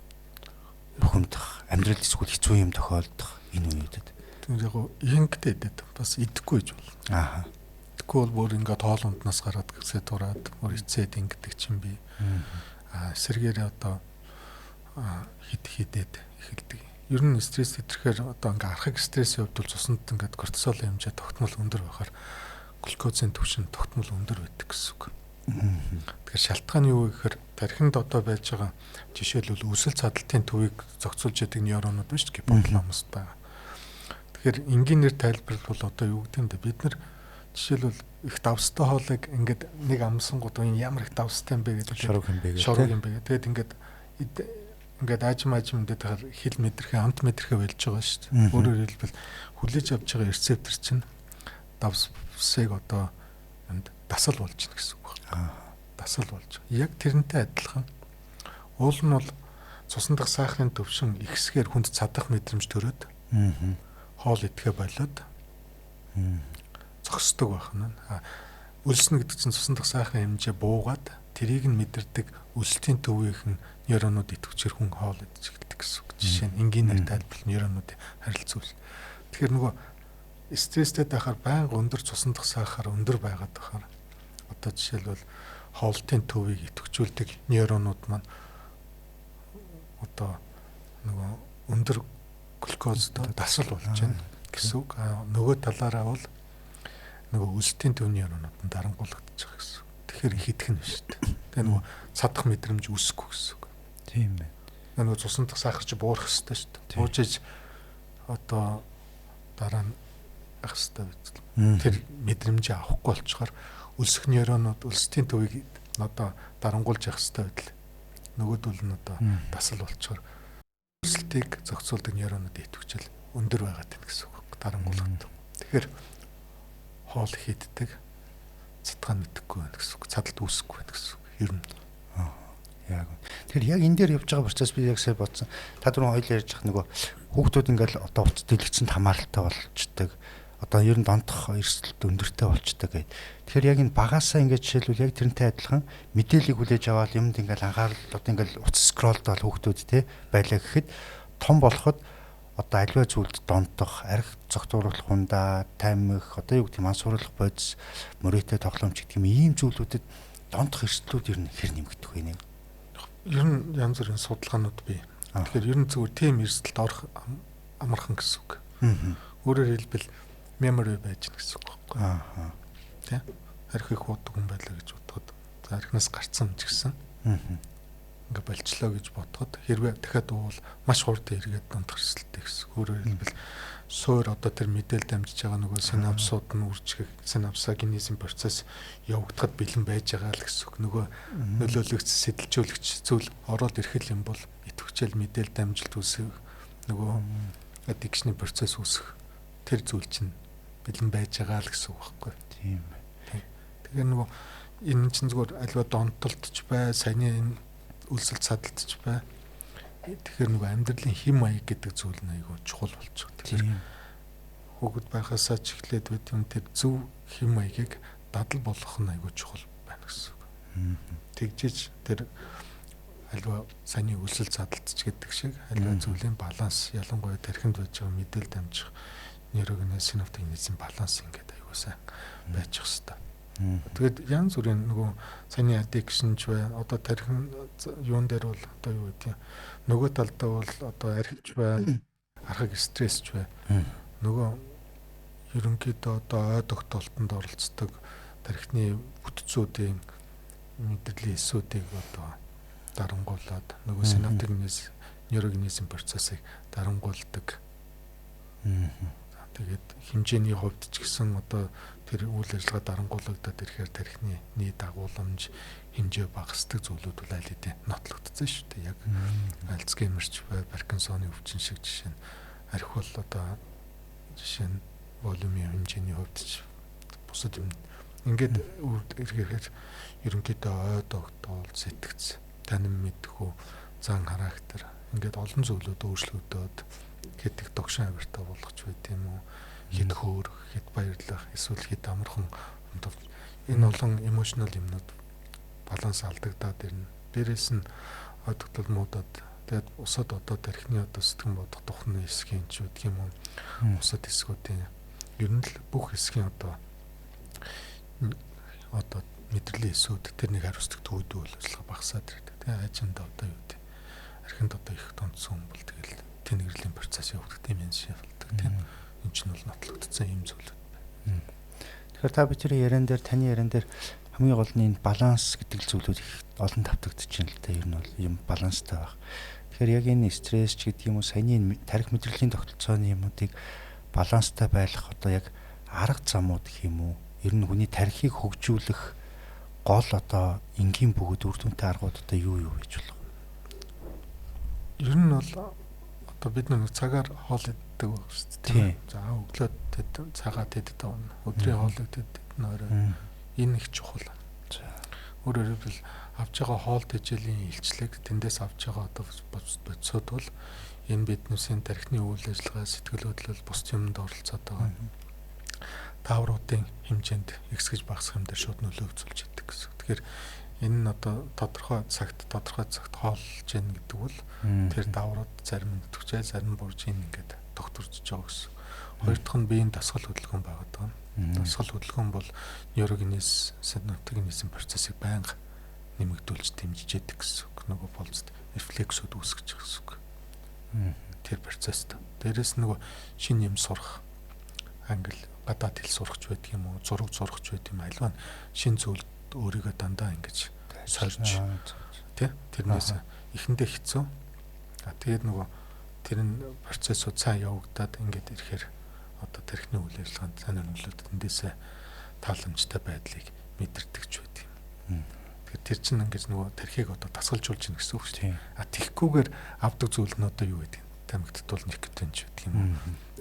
Бухимдах, амьдрал эсвэл хэцүү юм тохиолдох энэ үеүүдэд. Тэр яг ихэнхдээ идээд бас идэхгүй гэж болно. Аа. Идэхгүй бол бүр ингээд хоол унднаас гараад гэсээ тураад бүр эцээд ингэдэг чинь би. Аа эсэргээрээ одоо хид хидэд эхэлдэг. Ер нь стресс идэхээр одоо ингээ архаг стрессийн хувьд бол цуснд ингээд кортизолын хэмжээ тогтмол өндөр байхаар глюкозын түвшин тогтмол өндөр байдаг гэсэн үг. Тэгэхээр шалтгаан юу вэ гэхээр тархинд одоо байж байгаа жишээлбэл өсөл цадалтын төвийг зохицуулж яадаг нейронууд биш гипоталамуст байгаа. Тэгэхээр энгийнээр тайлбарлавал одоо юу гэдэг юм бэ? Бид нар жишээлбэл их давстай хоолыг ингээд нэг амсангууд энэ ямар их давстай юм бэ гэдэг шорог юм бэ гэдэг. Шорог юм бэ. Тэгээд ингээд ингээд аажим аажим мэдээд байхаар хил мэдрэхээ амт мэдрэхээ болж байгаа шүү дээ. Өөрөөр хэлбэл хүлээж авч байгаа рецептор чинь давсыг одоо энд дасал болж байна гэсэн үг байна. Дасал болж байгаа. Яг тэрнтэй адилхан уул нь бол цусан дах сахарын төвшин ихсгээр хүнд цадах мэдрэмж төрөөд хоол идэхэ болоод зогсдог байх нь. Өлснө гэдэг чинь цусан дах сахарын хэмжээ буугаад тэрийг нь мэдэрдэг өлсөлтийн төвийнхэн нейронууд идэвхжээр хүн хоол идэж эхэлдэг гэсэн үг. Жишээ нь энгийнээр тайлбарлал нейронуудын харилцуул. Тэгэхээр нөгөө стресстэй байхаар байнга өндөр цусан дах сахар өндөр байгаад байхаар одоо жишээлбэл хоолтын төвийг идэвхжүүлдэг нейронууд маань одоо нөгөө өндөр глюкозтой дасал болж байна гэсэн үг. Нөгөө талаараа бол нөгөө өлсөлтийн төвний нейронууд нь дарангуулагдаж байгаа гэсэн үг. Тэгэхээр их идэх нь биш үү. Тэгээ нөгөө цадах мэдрэмж үүсэхгүй гэсэн үг. Тийм байна. Нөгөө цусан дах сахар чи буурах ёстой шүү дээ. Бууж иж одоо дараа нь ах ёстой биз. Тэр мэдрэмжээ авахгүй болчоор өлсөх нейронууд өлсөлтийн төвийг одоо дарангуулж явах ёстой байдал. Нөгөөдөл нь одоо дасал болчоор өсөлтийг зохицуулдаг нейронууд идэвхжил өндөр байгаад байна гэсэн үг. Дарангуулгад. Тэгэхээр хоол хийддэг цадгаа мэдэхгүй байна гэсэн үг. Цадалд үүсэхгүй байна гэсэн үг. Ер нь. Яг. Тэгэхээр яг энэ дээр явж байгаа процесс би яг сая бодсон. Та түрүүн хоёул ярьж байгаа нөгөө хүүхдүүд ингээл одоо утас дэлгэцэнд хамааралтай болчдөг. Одоо ер нь донтох эрсдэлт өндөртэй болчдөг гэд. Тэгэхээр яг энэ багасаа ингээд жишээлбэл яг тэрнтэй адилхан мэдээллийг хүлээж аваад юмд ингээл анхаарал одоо ингээл утас скролдол хүүхдүүд те байлаа гэхэд том болоход одоо аливаа зүйлд донтох, арх зогтууруулах хундаа, тамхи, одоо юу гэдэг мансууруулах бодис, мөрөөтэй тоглоомч гэдэг юм ийм зүйлүүдэд донтох эрсдлүүд ер нь хэр нэмэгдэх вэ нэ? Ер нь янз бүрийн судалгаанууд бий. Тэгэхээр ер нь зүгээр тийм эрсдэлд орох амархан гэсэн үг. Өөрөөр хэлбэл memory байж гэнэ гэсэн үг байхгүй. Тэ? Арх их уудаг хүн байлаа гэж бодоход за архинаас гарцсан ч гэсэн. Ингээ болчлоо гэж бодоход хэрвээ дахиад уувал маш хурдан эргээд донтох эрсдэлтэй гэсэн. Өөрөөр хэлбэл суур одоо тэр мэдээлэл дамжиж байгаа нөгөө синапсууд нь үржих синапсогенезийн процесс явагдахад бэлэн байж байгаа л гэсэн үг. Нөгөө нөлөөлөгч, сэтэлжүүлэгч зүйл ороод ирэх юм бол идэвхжээл мэдээлэл дамжилт үүсэх, нөгөө аддикшны процесс үүсэх тэр зүйл чинь бэлэн байж байгаа л гэсэн үг байхгүй. Тийм байна. Тэгэхээр нөгөө энэ чинь зүгээр аливаа донтолтч бай, саяны энэ үлсэлт садалтч бай. Тэгэхээр нөгөө амьдралын хэм маяг гэдэг зүйл нь айгүй чухал болчих. Тэгэхээр хүүхэд байхасаа ч эхлээд байт юм тэр зөв хэм маягийг дадал болгох нь айгүй чухал байна гэсэн үг. Тэгжиж тэр аливаа саяны үлсэлт садалтч гэдэг шиг аливаа зүйлийн баланс, ялангуяа тархинд байж байгаа мэдээлэл дамжих нейрогенез, синаптогенезийн баланс ингээд айгүй сайн байж хэвээр. Тэгээд янз бүрийн нөгөө саяны addiction ч бай, одоо тархин юун дээр бол одоо юу гэдэг юм, нөгөө талдаа бол одоо архич бай, архаг стресс ч бай. Нөгөө ерөнхийдөө одоо ой тогтоолтонд оролцдог тархины бүтцүүдийн мэдрэлийн эсүүдийг одоо дарангуулад нөгөө синаптогенез, нейрогенезийн процессыг дарангуулдаг. Тэгээд хэмжээний хувьд ч гэсэн одоо тэр үйл ажиллагаа дарангуулагдаад ирэхээр тархины нийт агуулмж хэмжээ багасдаг зүйлүүд бол аль хэдийн нотлогдсон шүү дээ. Яг Альцгеймерч бай, Паркинсоны өвчин шиг жишээ нь арх бол одоо жишээ нь волюмын хэмжээний хувьд ч бусад юм ингээд ирэхээр ерөнхийдөө ой тогтоол, сэтгэц, танин мэдхүү, зан характер ингээд олон зүйлүүд өөрчлөгдөд хэд их догшин авиртай болгоч байт юм уу, хэд хөөрөх, хэд баярлах, эсвэл хэд амархан энэ олон эмошнл юмнууд баланс алдагдаад ирнэ. Дээрээс нь ой тогтоол муудаад тэгээд усад одоо тархины одоо сэтгэн бодох тухны хэсгийн ч гэдэг юм уу, усад хэсгүүдийн ер нь л бүх хэсгийн одоо мэдрэлийн эсүүд тэр нэг хариуцдаг төвөдөө үйл ажиллагаа багасаад ирдэг. Тэгээ ажинд одоо юу гэдэг архинд одоо их донтсон хүн бол тэгэл тэнэгрэлийн процесс явагддаг юм шиг болдог тийм. Энэ чинь бол нотлогдсон юм зүйлүүд байна. Тэгэхээр та бидний яран дээр, таны яран дээр хамгийн гол нь энэ баланс гэдэг зүйлүүд их олон тавтагдчих юм л та. Ер нь бол юм баланстай байх. Тэгэхээр яг энэ стресс ч гэдэг юм уу, саяны тарих мэдрэлийн тогтолцооны юмнуудыг баланстай байх одоо яг арга замууд гэх юм уу, ер нь хүний тархийг хөгжүүлэх гол одоо энгийн бөгөөд үр дүнтэй аргууд одоо юу юу гэж болох вэ? Ер нь бол одоо бид нэг цагаар хоол иддэг байх шүү дээ. За өглөө тэд цагаа тэд давна. Өдрийн хоолыг тэд нойроо. Энэ их чухал. За. Өөрөөр хэлбэл авч байгаа хоол тэжээлийн илчлэг тэндээс авч байгаа одоо бодисод бол энэ биднээсийн тархины үйл ажиллагаа, сэтгэл хөдлөл, бус юмд оролцоод байгаа. Таавруудын хэмжээнд ихсгэж багасах юм дээр шууд нөлөө үзүүлж идэг гэсэн. Тэгэхээр энэ нь одоо тодорхой цагт хооллож гин гэдэг бол тэр даврууд зарим нь төвчээ, зарим нь бурж ин ингээд тогтворжж байгаа гэсэн. Хоёр дахь нь биеийн дасгал хөдөлгөөн байгаад байгаа. Дасгал хөдөлгөөн бол нейрогенез, синаптогенезийн процессыг байнга нэмэгдүүлж дэмжиж яадаг гэсэн үг. Нөгөө болцод рефлексүүд үүсгэж байгаа гэсэн үг. Тэр процессд. Дээрээс нөгөө шинэ юм сурах, англи, гадаад хэл сурах ч байдаг юм уу, зураг зурах ч байдаг юм. Альва нь шинэ зүйл өөрийгөө дандаа ингэж сорж тий тэрнээс эхэндээ хэцүү. А тэгээд нөгөө тэр нь процессууд сайн явагдаад ингээд ирэхээр одоо тархины үйл ажиллагаанд сайн нөлөөлөд тэндээсээ тааламжтай байдлыг мэдэрдэг ч байдаг юм. Тэгэхээр тэр чинь ингэж нөгөө тархийг одоо дасгалжуулж гин гэсэн үг шүү дээ. А тэгхгүйгээр авдаг зүйл нь одоо юу гэдэг юм? Тамхитд бол никотин ч байдаг юм уу?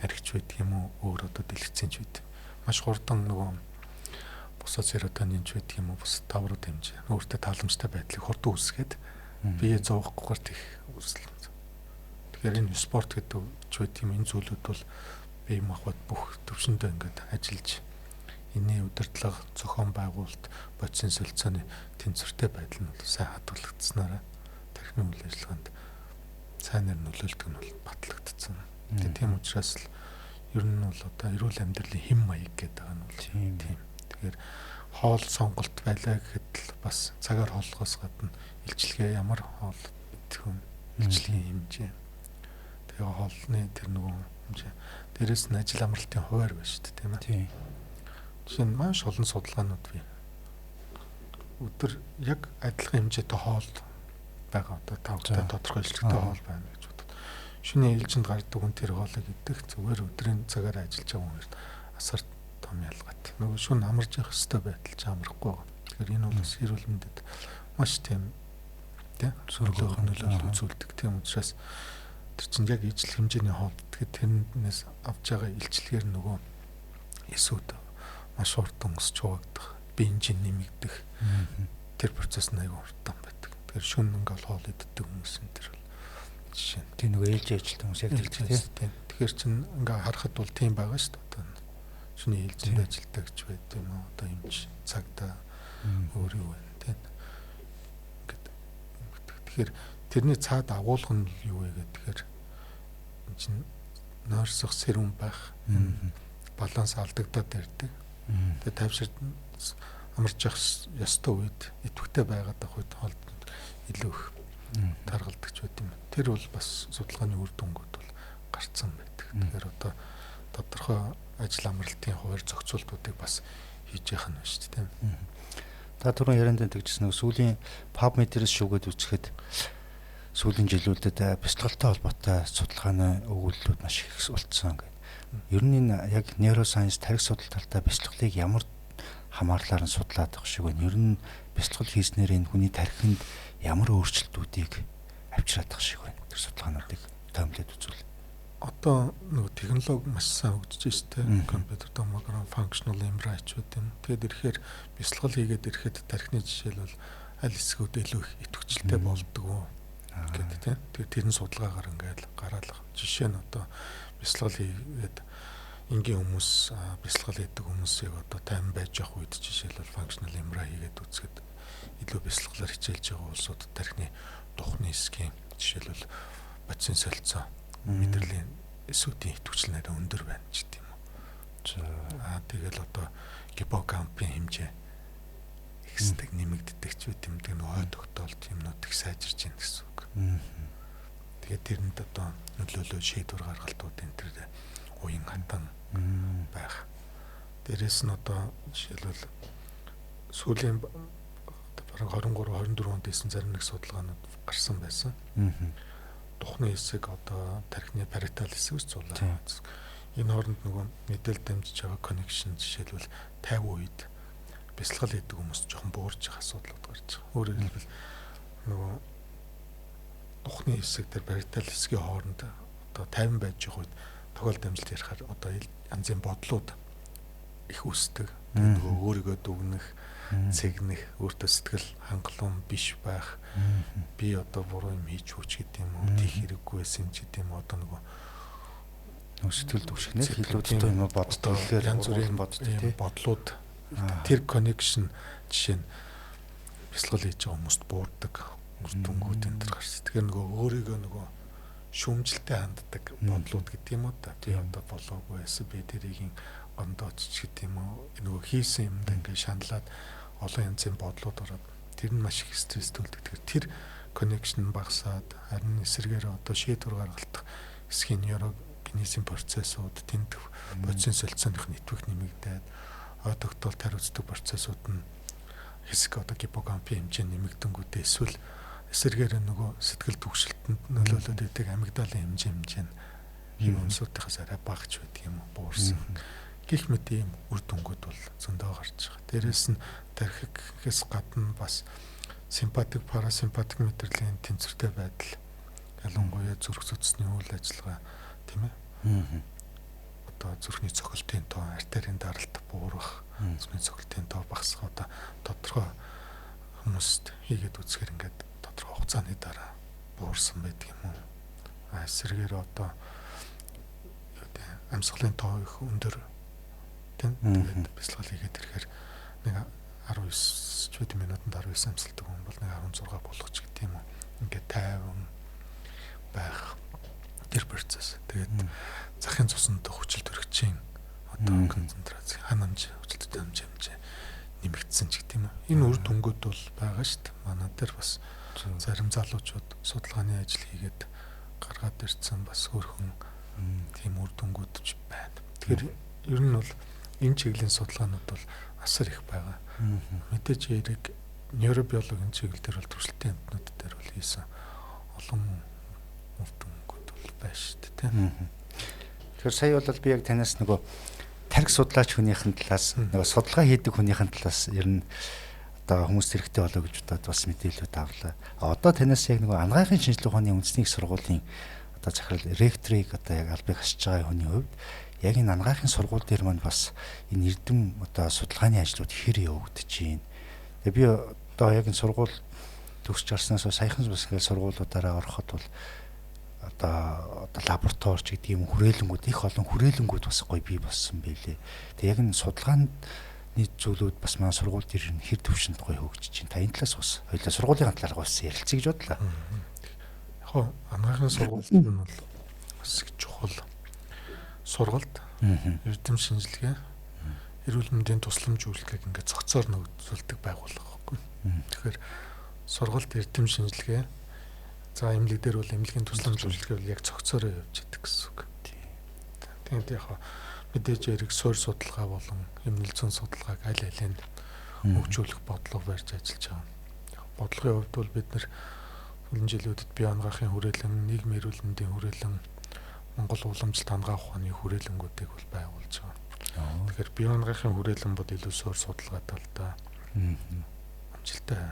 Архич байдаг юм уу? Өөр одоо дэлгэцэн ч байдаг. Маш хурдан нөгөө бусад серотонин ч байдаг юм уу? Бусад таврууд хэмжээ. Өөртөө тааламжтай байдлыг хурдан үүсгээд бие зовхгүйгээр тех үүсэл. Тэгэхээр энэ спорт гэдэг ч байдаг юм. Энэ зүйлүүд бол бие махбод бүх төвшөндөө ингээд ажиллаж энэний удирдлага, зохион байгуулалт, бодисын солилцооны тэнцвэртэй байдал нь бол сайн хадгалагдсанараа тархины үйл ажиллагаанд сайнаар нөлөөлдөг нь бол батлагдсан. Тэгээ тийм учраас л ер нь бол одоо эрүүл амьдралын хэм маяг гэдэг байгаа нь бол тийм. Тэгэхээр хоол сонголт байлаа гэхэд л бас цагаар хооллохоос гадна илчилгээ ямар хоол идэх юм, илчилгээний хэмжээ. Тэгээ хоолны тэр нөгөө хэмжээ. Дээрээс нь ажил амралтын хуваар байна шүү дээ, тийм ээ. Жишээ нь маш олон судалгаанууд бий. Өдөр яг адилхан хэмжээтэй хоол байгаа одоо тавтай тодорхой илчлэгтэй хоол байна гэж бодод. Шөнийн ээлжинд гардаг хүн тэр хоолыг идэх зүгээр өдрийн цагаар ажиллаж байгаа хүн асар том ялгаатай. Нөгөө шөнө амарч явах ёстой байдал ч амрахгүй байгаа. Тэгэхээр энэ бол бас эрүүл мэндэд маш тийм тий сөрөг нөлөөлөл үзүүлдэг. Тийм учраас тэр чинь яг ижил хэмжээний хоол. Тэгэхээр тэрнээс авч байгаа илчлэгээр нөгөө эсүүд маш хурдан өсч хуваагдах, биеийн жин нэмэгдэх тэр процесс нь аягүй хурдан байдаг. Тэгэхээр шөнө ингээл хоол иддэг хүмүүс энэ төр бол жишээ нь. Тийм нөгөө ээлжийн ажилтан хүмүүс яг тэр тийм. Тэгэхээр чин ингээ харахад бол тийм байгаа шүү дээ. Одоо шөнийн ээлжинд ажилтдаг ч байд юм уу? Одоо эмч цагдаа өөр юу байна тийм. Ингээд тэгэхээр тэрний цаад агуулга нь юу вэ гэхээр энэ чин нойрсох сэрүүн байх, баланс алдагдаад ирдэг. Тэгээ тайвшир амарч явах ёстой үед идэвхтэй байгаад байх үед хоол илүү их таргалдаг ч байт юм. Тэр бол бас судалгааны үр дүнгууд бол гарцсан байдаг. Тэгэхээр одоо тодорхой ажил амралтын хуваар зохицуултуудыг бас хийж явах нь байна шүү дээ, тийм. Та түрүүн ярианд тэгжсэн нэг сүүлийн PubMed-ээс шүүгээд үзэхэд сүүлийн жилүүдэд бяцлагалтай холбоотой судалгааны өгүүлэлүүд маш их болцсон гэдэг. Ер нь энэ яг нейросайенс тархи судал талтай бяцлаглалыг ямар хамаарлаар нь судлаад байгаа шиг байна. Ер нь бяцлагал хийснээр энэ хүний тархинд ямар өөрчлөлтүүдийг авчираад байгаа шиг байна. Тэр судалгаануудыг томилоод үзвэл. Одоо нөгөө технологи маш сайн хөгжиж штэ. Компьютер томограф, functional MRI ч гэдэг юм. Тэгээд ирэхээр бяцлагал хийгээд ирэхэд тархины жишээлбэл аль хэсгүүд илүү их идэвхжэлтэй болдог уу гэдэг тийм. Тэгээд тэр нь судалгаагаар ингээд гараал. Жишээ нь одоо бяцлагал хийгээд энгийн хүмүүс бяцлагал хийдэг хүмүүсийг одоо тайван байж явах үед жишээлбэл functional MRI хийгээд үзэхэд илүү бяцлаглаар хичээлж байгаа улсууд тархины духны хэсгийн жишээлбэл бодисын солилцоо мэдрэлийн эсүүдийн идэвхжил нэрээ өндөр байна ч гэдэм юм уу. За тэгэл одоо гиппокампын хэмжээ ихсдэг нэмэгддэг ч үт юм. Тэгээ нөгөө ой тогтоолт юмнууд их сайжирч байна гэсэн үг. Тэгээд тэрэнд одоо нөлөөлөө шийдвэр гаргалтууд энэ төр уян хатан байх. Дээрээс нь одоо жишээлбэл сүүлийн бараг 23 24 онд хийсэн зарим нэг судалгаанууд гарсан байсан. Духны хэсэг одоо тархины париетал хэсэг зулаа. Энэ хооронд нөгөө мэдээлэл дамжиж байгаа connection жишээлбэл 50 үед бясалгал хийдэг хүмүүс жоохон буурч байгаа асуудлууд гарч байгаа. Өөрөөр хэлбэл нөгөө Духны хэсэг дээр баритал хэсгийн хооронд одоо 50 байж байгаа үед тохиолдол амжилт ярихаар одоо янзын бодлууд их үүсдэг. Нөгөө өөрийгөө дүгнэх, цэгнэх, өөртөө сэтгэл хангалуун биш байх. Би одоо буруу юм хийж хүүч гэдэг юм уу, тийх хэрэггүй байсан ч гэдэг юм уу, одоо нөгөө сэтгэл түгшгнэх хилүүдтэй юм боддог гэхээр янз бүрийн боддог тий. Бодлууд тэр connection жишээ нь бясалгал хийж байгаа хүмүүст буурдаг үр дүнгууд энэ төр гарсан. Тэгэхээр нөгөө өөрийгөө нөгөө шүүмжлэлтэй ханддаг бодлууд гэдэг юм уу та. Би одоо болоогүй байсан, би тэрийг гондооч гэдэг юм уу. Нөгөө хийсэн юмд ингээд шаналаад олон янзын бодлууд ороод тэр нь маш их стресс төлдөг. Тэгэхээр тэр connection багасаад харин эсрэгээр одоо шийдвэр гаргалтах хэсгийн нейрогенезийн процессууд тэнд бодисын солилцооных нь идэвх нэмэгдээд ой тогтоолт хариуцдаг процессууд нь хэсэг одоо гиппокампийн хэмжээ нэмэгдэнгүүтээ эсвэл эсрэгээр нөгөө сэтгэл түгшилтэнд нөлөөлөд байдаг амигдалын хэмжээ нь хэв өмсүүдийнхээс арай багч байдаг юм уу, буурсан. Гэх мэт ийм үр дүнгууд бол зөндөө гарч байгаа. Дээрээс нь тархигээс гадна бас симпатик, парасимпатик мэдрэлийн тэнцвэртэй байдал, ялангуяа зүрх судасны үйл ажиллагаа, тийм ээ. Одоо зүрхний цохилтын тоо, артерийн даралт буурах, зүрхний цохилтын тоо багасах одоо тодорхой хүмүүст хийгээд үзэхээр ингээд тодорхой хугацааны дараа буурсан байдаг юм уу. А эсрэгээр одоо юу гэдэг амьсгалын тоо их өндөр, тийм, тэгээд бясалгал хийгээд ирэхээр нэг 19 ч үгүй минутанд 19 амьсгалдаг хүн бол нэг 16 болгоч гэдэг юм уу. Ингээд 50 байх тэр процесс. Тэгээд захын цуснд хүчил төрөгчийн одоо концентрац, ханамж, хүчил хэмжээ нэмэгдсэн ч гэдэг юм уу. Энэ үр дүнгууд бол байгаа шүү дээ. Манай дээр бас зарим залуучууд судалгааны ажил хийгээд гаргаад ирсэн бас хөөрхөн тийм үр дүнгууд ч байна. Тэгэхээр ер нь бол энэ чиглэлийн судалгаанууд бол асар их байгаа. Мэдээж хэрэг нейробиологийн чиглэл дээр бол төрөлтийн амьтнууд дээр бол хийсэн олон үр дүнгууд бол байна шүү дээ, тийм. Тэгэхээр сая бол би яг танаас нөгөө тархи судлаач хүнийхэн талаас, нөгөө судалгаа хийдэг хүнийхэн талаас ер нь одоо хүмүүст хэрэгтэй болоо гэж бодоод бас мэдээлэлүүд авлаа. Одоо танаас яг нөгөө анагаахын шинжилгээ ухааны үндэсний их сургуулийн одоо захирал ректорыг одоо яг албыг хасж байгаа хүний хувьд яг энэ анагаахын сургууль дээр маань бас энэ эрдэм одоо судалгааны ажлууд хэр явагдаж байна. Тэгээ би одоо яг энэ сургууль төгсч гарснаас саяхан бас ингээл сургуулиудаараа ороход бол одоо лабораторич гэдэг юм хүрээлэнгүүд их олон хүрээлэнгүүд бас гоё бий болсон байлээ. Тэгээ яг энэ судалгааны зүйлүүд бас маань сургууль дээр хэр төвшөнд гоё хөгжиж чинь. Та энэ талаас бас хоёлаа сургуулийн талаар бас ярилцъя гэж бодлоо. Яг нь анагаахын сургууль нь бол бас их чухал сургалт, эрдэм шинжилгээ, эрүүл мэндийн тусламж үйлчлэгийг ингээд цогцоор нөхцөлдөг байгууллага байхгүй. Тэгэхээр сургалт, эрдэм шинжилгээ, за эмнэлэг дээр бол эмнэлгийн тусламж үйлчлэгээ бол яг цогцоороо явж идэг гэсэн үг. Тэгээд яг мэдээж хэрэг суурь судалгаа болон эмнэлэг зүйн судалгааг аль алийг хөгжүүлэх бодлого барьж ажиллаж байгаа. Бодлогын хувьд бол бид нэр сүүлийн жилүүдэд бие анагаахын хүрээлэн, нийгмийн эрүүл мэндийн хүрээлэн, Монгол уламжлалт анагаах ухааны хүрээлэнгүүдийг бол байгуулж байгаа. Тэгэхээр бие анагаахын хүрээлэн бол илүү суурь судалгаа талдаа амжилттай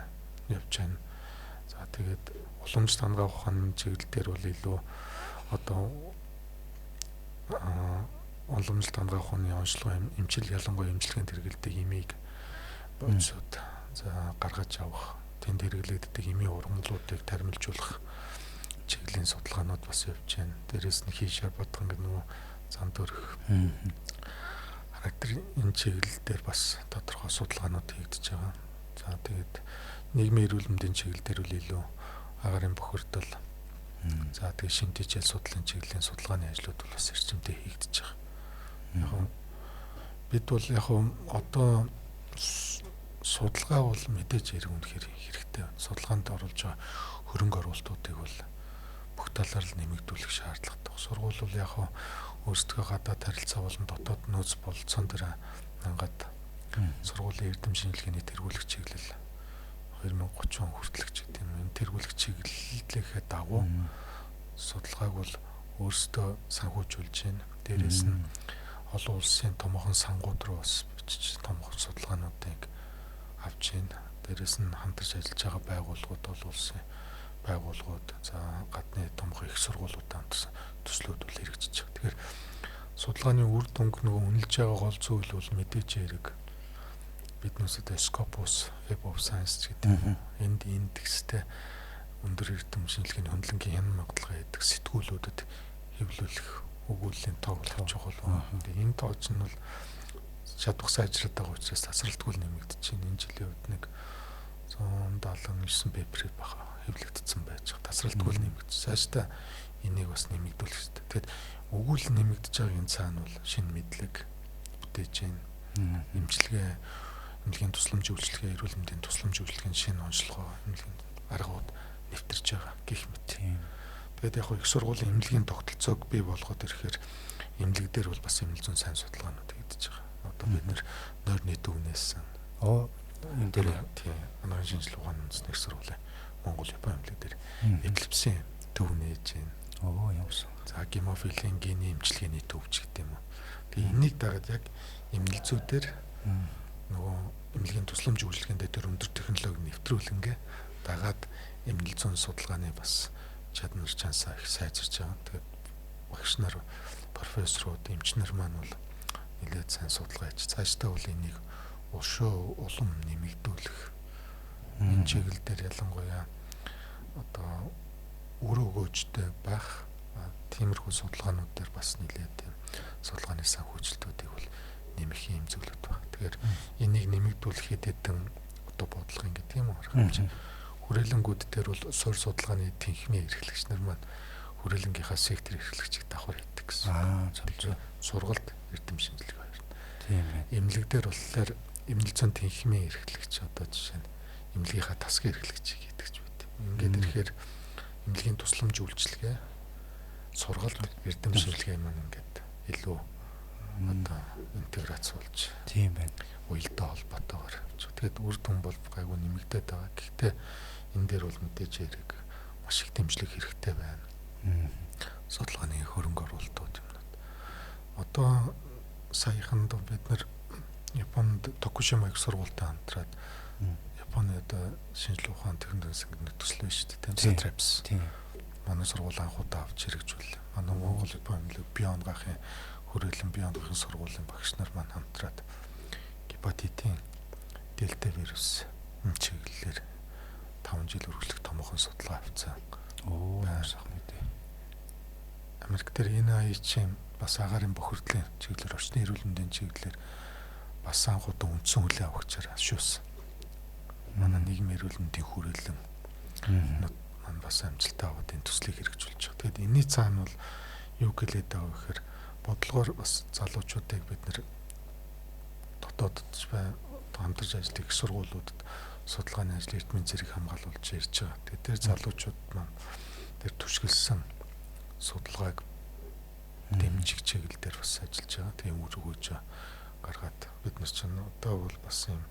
явж байна. За тэгээд уламжлалт анагаах ухааны чиглэл дээр бол илүү одоо уламжлалт анагаах ухааны онцлог эмчил, ялангуяа эмчилгээнд хэрэглэдэг имийг бодисууд за гаргаж авах, тэнд хэрэглэгддэг эмийн ургамлуудыг таримлжуулах чиглэлийн судалгаанууд бас явж байна. Дээрээс нь хийшээр бодох ингээд нөгөө зан төрөх характер энэ чиглэл дээр бас тодорхой судалгаанууд хийгдэж байгаа. За тэгээд нийгмийн эрүүл мэндийн чиглэл дээр үл илүү агарын бохирдол, за тэгээд шинэ тэжээл судлалын чиглэлийн судалгааны ажлууд бол бас эрчимтэй хийгдэж байгаа. Яг бид бол яг одоо судалгаа бол мэдээж хэрэг үнэхээр хэрэгтэй. Судалгаанд оруулж байгаа хөрөнгө оруулалтуудыг бол бүх талаар л нэмэгдүүлэх шаардлагатай. Сургууль бол яг өөрсдөө гадаад харилцаа болон дотоод нөөц бололцоон дээр хангаад сургуулийн эрдэм шинжилгээний тэргүүлэх чиглэл 2030 он хүртэлх гэдэг юм. Энэ тэргүүлэх чиглэлийнхээ дагуу судалгааг бол өөрсдөө санхүүжүүлж байна. Дээрээс нь олон улсын томоохон сангууд руу бас бичиж томоохон судалгаануудыг авч байна. Дээрээс нь хамтарч ажиллаж байгаа байгууллагууд олон улсын байгууллагууд, за гадны томхон их сургуулиудаа хамтсан төслүүд бол хэрэгжиж байгаа. Тэгэхээр судалгааны үр дүнг нөгөө үнэлж байгаа гол зүйл бол мэдээж хэрэг биднээс одоо Scopus, Web of Science гэдэг энд индекстэй өндөр эрдэм шинжилгээний хөндлөнгийн хянан магадлалгаа хийдэг сэтгүүлүүдэд хэвлүүлэх өгүүллийн тоо болох чухал байна. Тэгээ энэ тоо чинь бол чадвах сайжраад байгаа учраас тасралтгүй нэмэгдэж байна. Энэ жилийн үед нэг 179 пейпер баха хэвлэгдсэн байж байгаа. Тасралтгүй нэмэгдэж. Цаашдаа энийг бас нэмэгдүүлэх хэрэгтэй. Тэгэд өгүүлэл нэмэгдэж байгаагийн цаана бол шинэ мэдлэг бүтээж байна. Эмчилгээ, эмнэлгийн тусламж үйлчилгээ, эрүүл мэндийн тусламж үйлчилгээний шинэ онцлогоо, эмнэлгийн аргууд нэвтэрч байгаа гэх мэт. Тэгээд яг их сургуулийн эмнэлгийн тогтолцоог бий болгоод ирэхээр эмнэлэг дээр бол бас эмнэл зүйн сайн судалгаанууд хийгдэж байгаа. Одоо бид нэр нойрны төвнээс энэ дээр тийм анагаан шинжилгээ ухааны үндэсний их сургуулийн Монгол Япон эмнэлэг дээр эпилепсийн төв нээж байна. Ямарсан. За гемофилийн гений эмчилгээний төвч гэдэг юм уу. Тэгээ энийг дагаад яг эмнэл зүйдээр нөгөө эмнэлгийн тусламж үйлчилгээндээ тэр өндөр технологи нэвтрүүлэнгээ дагаад эмнэл зүйн судалгааны бас чадвар чансаа их сайжирч байгаа. Тэгээд багш нар, профессорууд, эмчнэр маань бол нэлээд сайн судалгаа хийж цаашдаа бол энийг улшуу улам нэмэгдүүлэх энэ чиглэл дээр ялангуяа одоо үр өгөөжтэй байх тиймэрхүү судалгаанууд дээр бас нэлээд тийм судалгааны санхүүжилтүүдийг бол нэмэх юм зүйлүүд байна. Тэгэхээр энийг нэмэгдүүлэх хэд хэдэн одоо бодлого ингэ тийм үү арга хэмжээ. Хүрээлэнгүүд дээр бол суурь судалгааны тэнхимийн эрхлэгч нар маань хүрээлэнгийнхаа сектор эрхлэгчийг давхар хийдэг гэсэн. Зөв. Сургалт, эрдэм шинжилгээ хоёр. Тийм ээ. Эмнэлэг дээр болохоор эмнэл зүйн тэнхимийн эрхлэгч одоо жишээ нь эмнэлгийнхаа тасгийн эрхлэгчийг хийдэг ч байт. Ингээд ирэхээр эмнэлгийн тусламж үйлчилгээ, сургалт, эрдэм шинжилгээ маань ингээд илүү одоо интеграц болж тийм байна. Уялдаа холбоотойгоор. Тэгээд үр дүн бол гайгүй нэмэгдээд байгаа. Гэхдээ энэ дээр бол мэдээж хэрэг маш их дэмжлэг хэрэгтэй байна. Судалгааны хөрөнгө оруулалтууд юмнууд. Одоо саяханд бид нар Японд Токушима их сургуультай хамтраад Японы одоо шинжилгээ ухаан технологийн сангийн төсөл байна шүү дээ. Тийм Satraps. Тийм. Манай сургууль анхудаа авч хэрэгжүүллээ. Манай Монгол Япон эмнэлэг Бионгахийн хүрээлэн Бионгахийн сургуулийн багш нар маань хамтраад гепатитын дельта вирус чиглэлээр 5 жил үргэлжлэх томоохон судалгаа авцсан. Ямар сайхан мэдээ. Америк дээр NIH-ийн бас агаарын бохирдлын чиглэлээр орчны эрүүл мэндийн чиглэлээр бас анхудаа үндсэн хүлээн авахчаар ашиулсан. Манай нийгмийн эрүүл мэндийн хүрээлэн маань бас амжилттай аваад энэ төслийг хэрэгжүүлж байгаа. Тэгээд энэний цаана бол юу гэлээд байгаа вэ гэхээр бодлогоор бас залуучуудыг бид нэр дотоодд хамтарч ажилладаг их сургуулиудад судалгааны ажил эрдмийн зэрэг хамгаалуулж ярьж байгаа. Тэгээд тэр залуучууд маань тэр түшгэлсэн судалгааг дэмжих чиглэл дээр бас ажиллаж байгаа. Тийм үр өгөөж гаргаад бид нар чинь одоо бол бас юм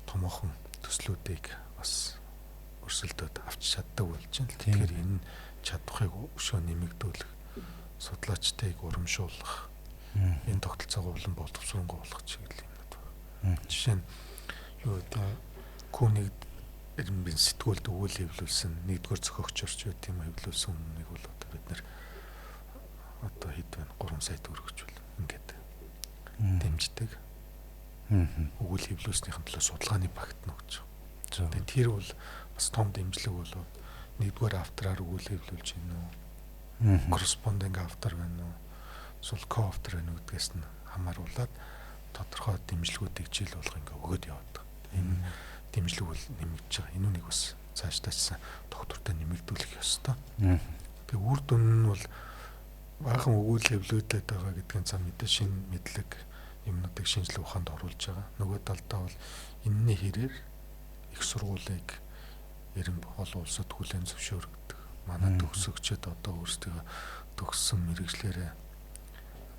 томоохон төслүүдийг бас өрсөлдөөд авч чаддаг болж байна. Тэгэхээр энэ чадварыг өшөө нэмэгдүүлэх, судлаачдыг урамшуулах, энэ тогтолцоогоо улам боловсронгуй болгох чиглэл юмнууд байна. Жишээ нь юу гэдэг Q1 эрдэмтэн сэтгүүлд өгөөл хэвлүүлсэн нэгдүгээр зохиогч орч юу тийм хэвлүүлсэн өмнөнийг бол одоо бид нэр одоо хэд байна 3 сая төгрөгчүүл ингээд дэмждэг. Өгөөл хэвлүүлснийхэн төлөө судалгааны багтна гэж. Тэгээд тэр бол бас том дэмжлэг болоод нэгдүгээр автораар өгөөл хэвлүүлж гин үү? Корреспондинг автор байна уу? Эсвэл ко-автор байна уу гэдгээс нь хамааруулаад тодорхой дэмжлэгүүдийг жил болго ингээ өгөөд яваад байгаа. Энэ дэмжлэг бол нэмэгдэж байгаа. Энэ үнийг бас цааштаачсан доктортой нэмэгдүүлэх ёстой. Тэгээ үр дүн нь бол баахан өгөөл хэвлүүлээд байгаа гэдгийн цаа мэдээ шинэ мэдлэг юмнуудыг шинжилгээ ухаанд оруулж байгаа. Нөгөө талдаа бол энэний хэрээр их сургуулийг эренб олон улсад хүлээн зөвшөөрөгдөг. Манай төгсөгчд одоо өөрсдөө төгссөн мэрэгжлээрээ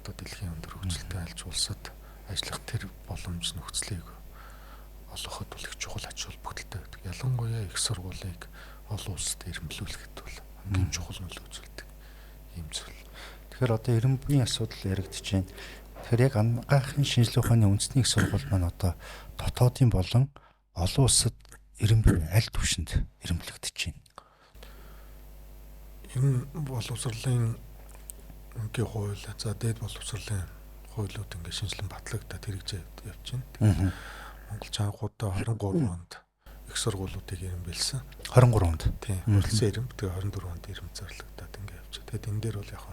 одоо дэлхийн өндөр хөгжилтэй альж улсад ажиллах тэр боломж нөхцөлийг олгоход бол их чухал ач холбогдолтой байдаг. Ялангуяа их сургуулийг олон улсад эрэмблүүлэхэд бол хамгийн чухал нөлөө үзүүлдэг ийм зүйл. Тэгэхээр одоо эрэмбийн асуудал яригдж байна. Тэгэхээр яг анагаахын шинжилгээ ухааны үндэсний их сургууль маань одоо дотоодын болон олон улсад эрэмб аль түвшинд эрэмблэгдэж байна? Энэ боловсролын энгийн хууль, за дээд боловсролын хуулиуд ингээд шинжилэн батлагдаад хэрэгжиж явж байна. Монгол чангуудаа 23 онд их сургуулиудыг эрэмбэлсэн. 23 онд. Тийм. Уралсан эрэмб, тэгээ 24 онд эрэмб зарлагдаад ингээд явж. Тэгээд энэ дээр бол яг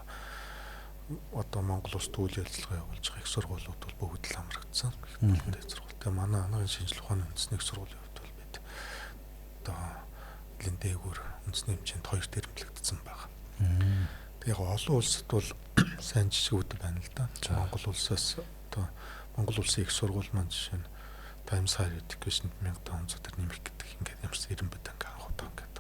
одоо Монгол улс үйл ажиллагаа явуулж байгаа их сургуулиуд бол бүгд л хамрагдсан. Их болон дээд сургууль. Тэгээ манай анагаын шинжилгээ ухааны үндэсний их сургуулийн хувьд бол бид одоо нэлийн дээгүүр үндэсний хэмжээнд хоёрт эрэмблэгдсэн байна. Тэгээ яг олон улсад бол сайн жишгүүд байна л да. Монгол улсаас одоо Монгол улсын их сургууль маань жишээ нь Times Higher Education 1500 дээр нэмэх гэдэг ингээд ямарч эрэмбэд ингээ анх удаа ингээд.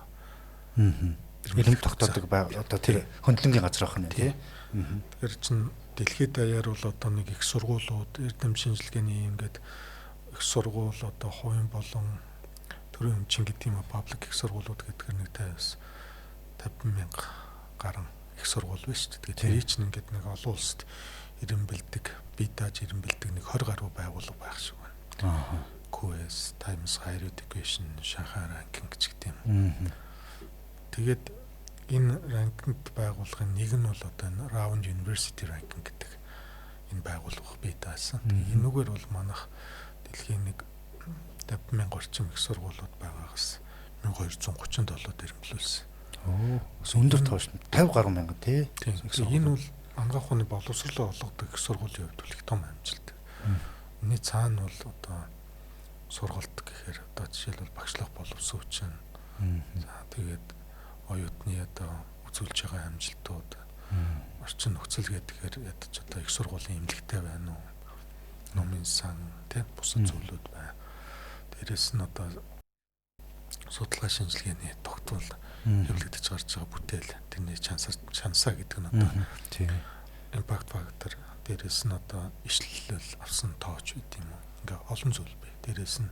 Эрэмб тогтоодог бай. Одоо тэр хөндлөнгийн газар байх нь тий. Тэгэхээр чин дэлхийд даяар бол одоо нэг их сургуулиуд, эрдэм шинжилгээний ингээд их сургууль одоо хувийн болон төрийн өмчин гэдэг юм паблик их сургуулиуд гэдгээр нэг 50-аас 50 мянга гарan их сургууль байна шүү дээ. Тэгээд тэрий чинь ингээд нэг олон улсад эрэмбэлдэг, бие дааж эрэмбэлдэг нэг 20 гаруй байгууллага байх шиг байна. QS, Times Higher Education, Shanghai Ranking ч гэдэг юм. Тэгээд энэ ранкингд байгуулгын нэг нь бол одоо энэ Round University Ranking гэдэг энэ байгууллага бий даасан. Энүүгээр бол манайх дэлхийн нэг 50 мянга орчим их сургуулиуд байгаагаас 1237 эрэмблүүлсэн. Оо, бас өндөр тоош 50 гаруй мянган тий. Энэ бол анагаах ухааны боловсролоо олгодог их сургуулийн хувьд бол их том амжилт. Энэний цаана бол одоо сургалт гэхээр одоо жишээлбэл багшлах боловсон хүчин. За тэгээд оюутны одоо үзүүлж байгаа амжилтууд, орчин нөхцөл гэдгээр ядаж одоо их сургуулийн эмнэлэгтэй байна уу? Номын сан тий бусад зүйлүүд байна. Дээрээс нь одоо судалгаа шинжилгээний тогтвол хэвлэгдэж гарч байгаа бүтээл тэрний чансаа гэдэг нь одоо тий impact factor, дээрээс нь одоо ишлэл авсан тооч гэдэг юм уу. Ингээ олон зүйл бий. Дээрээс нь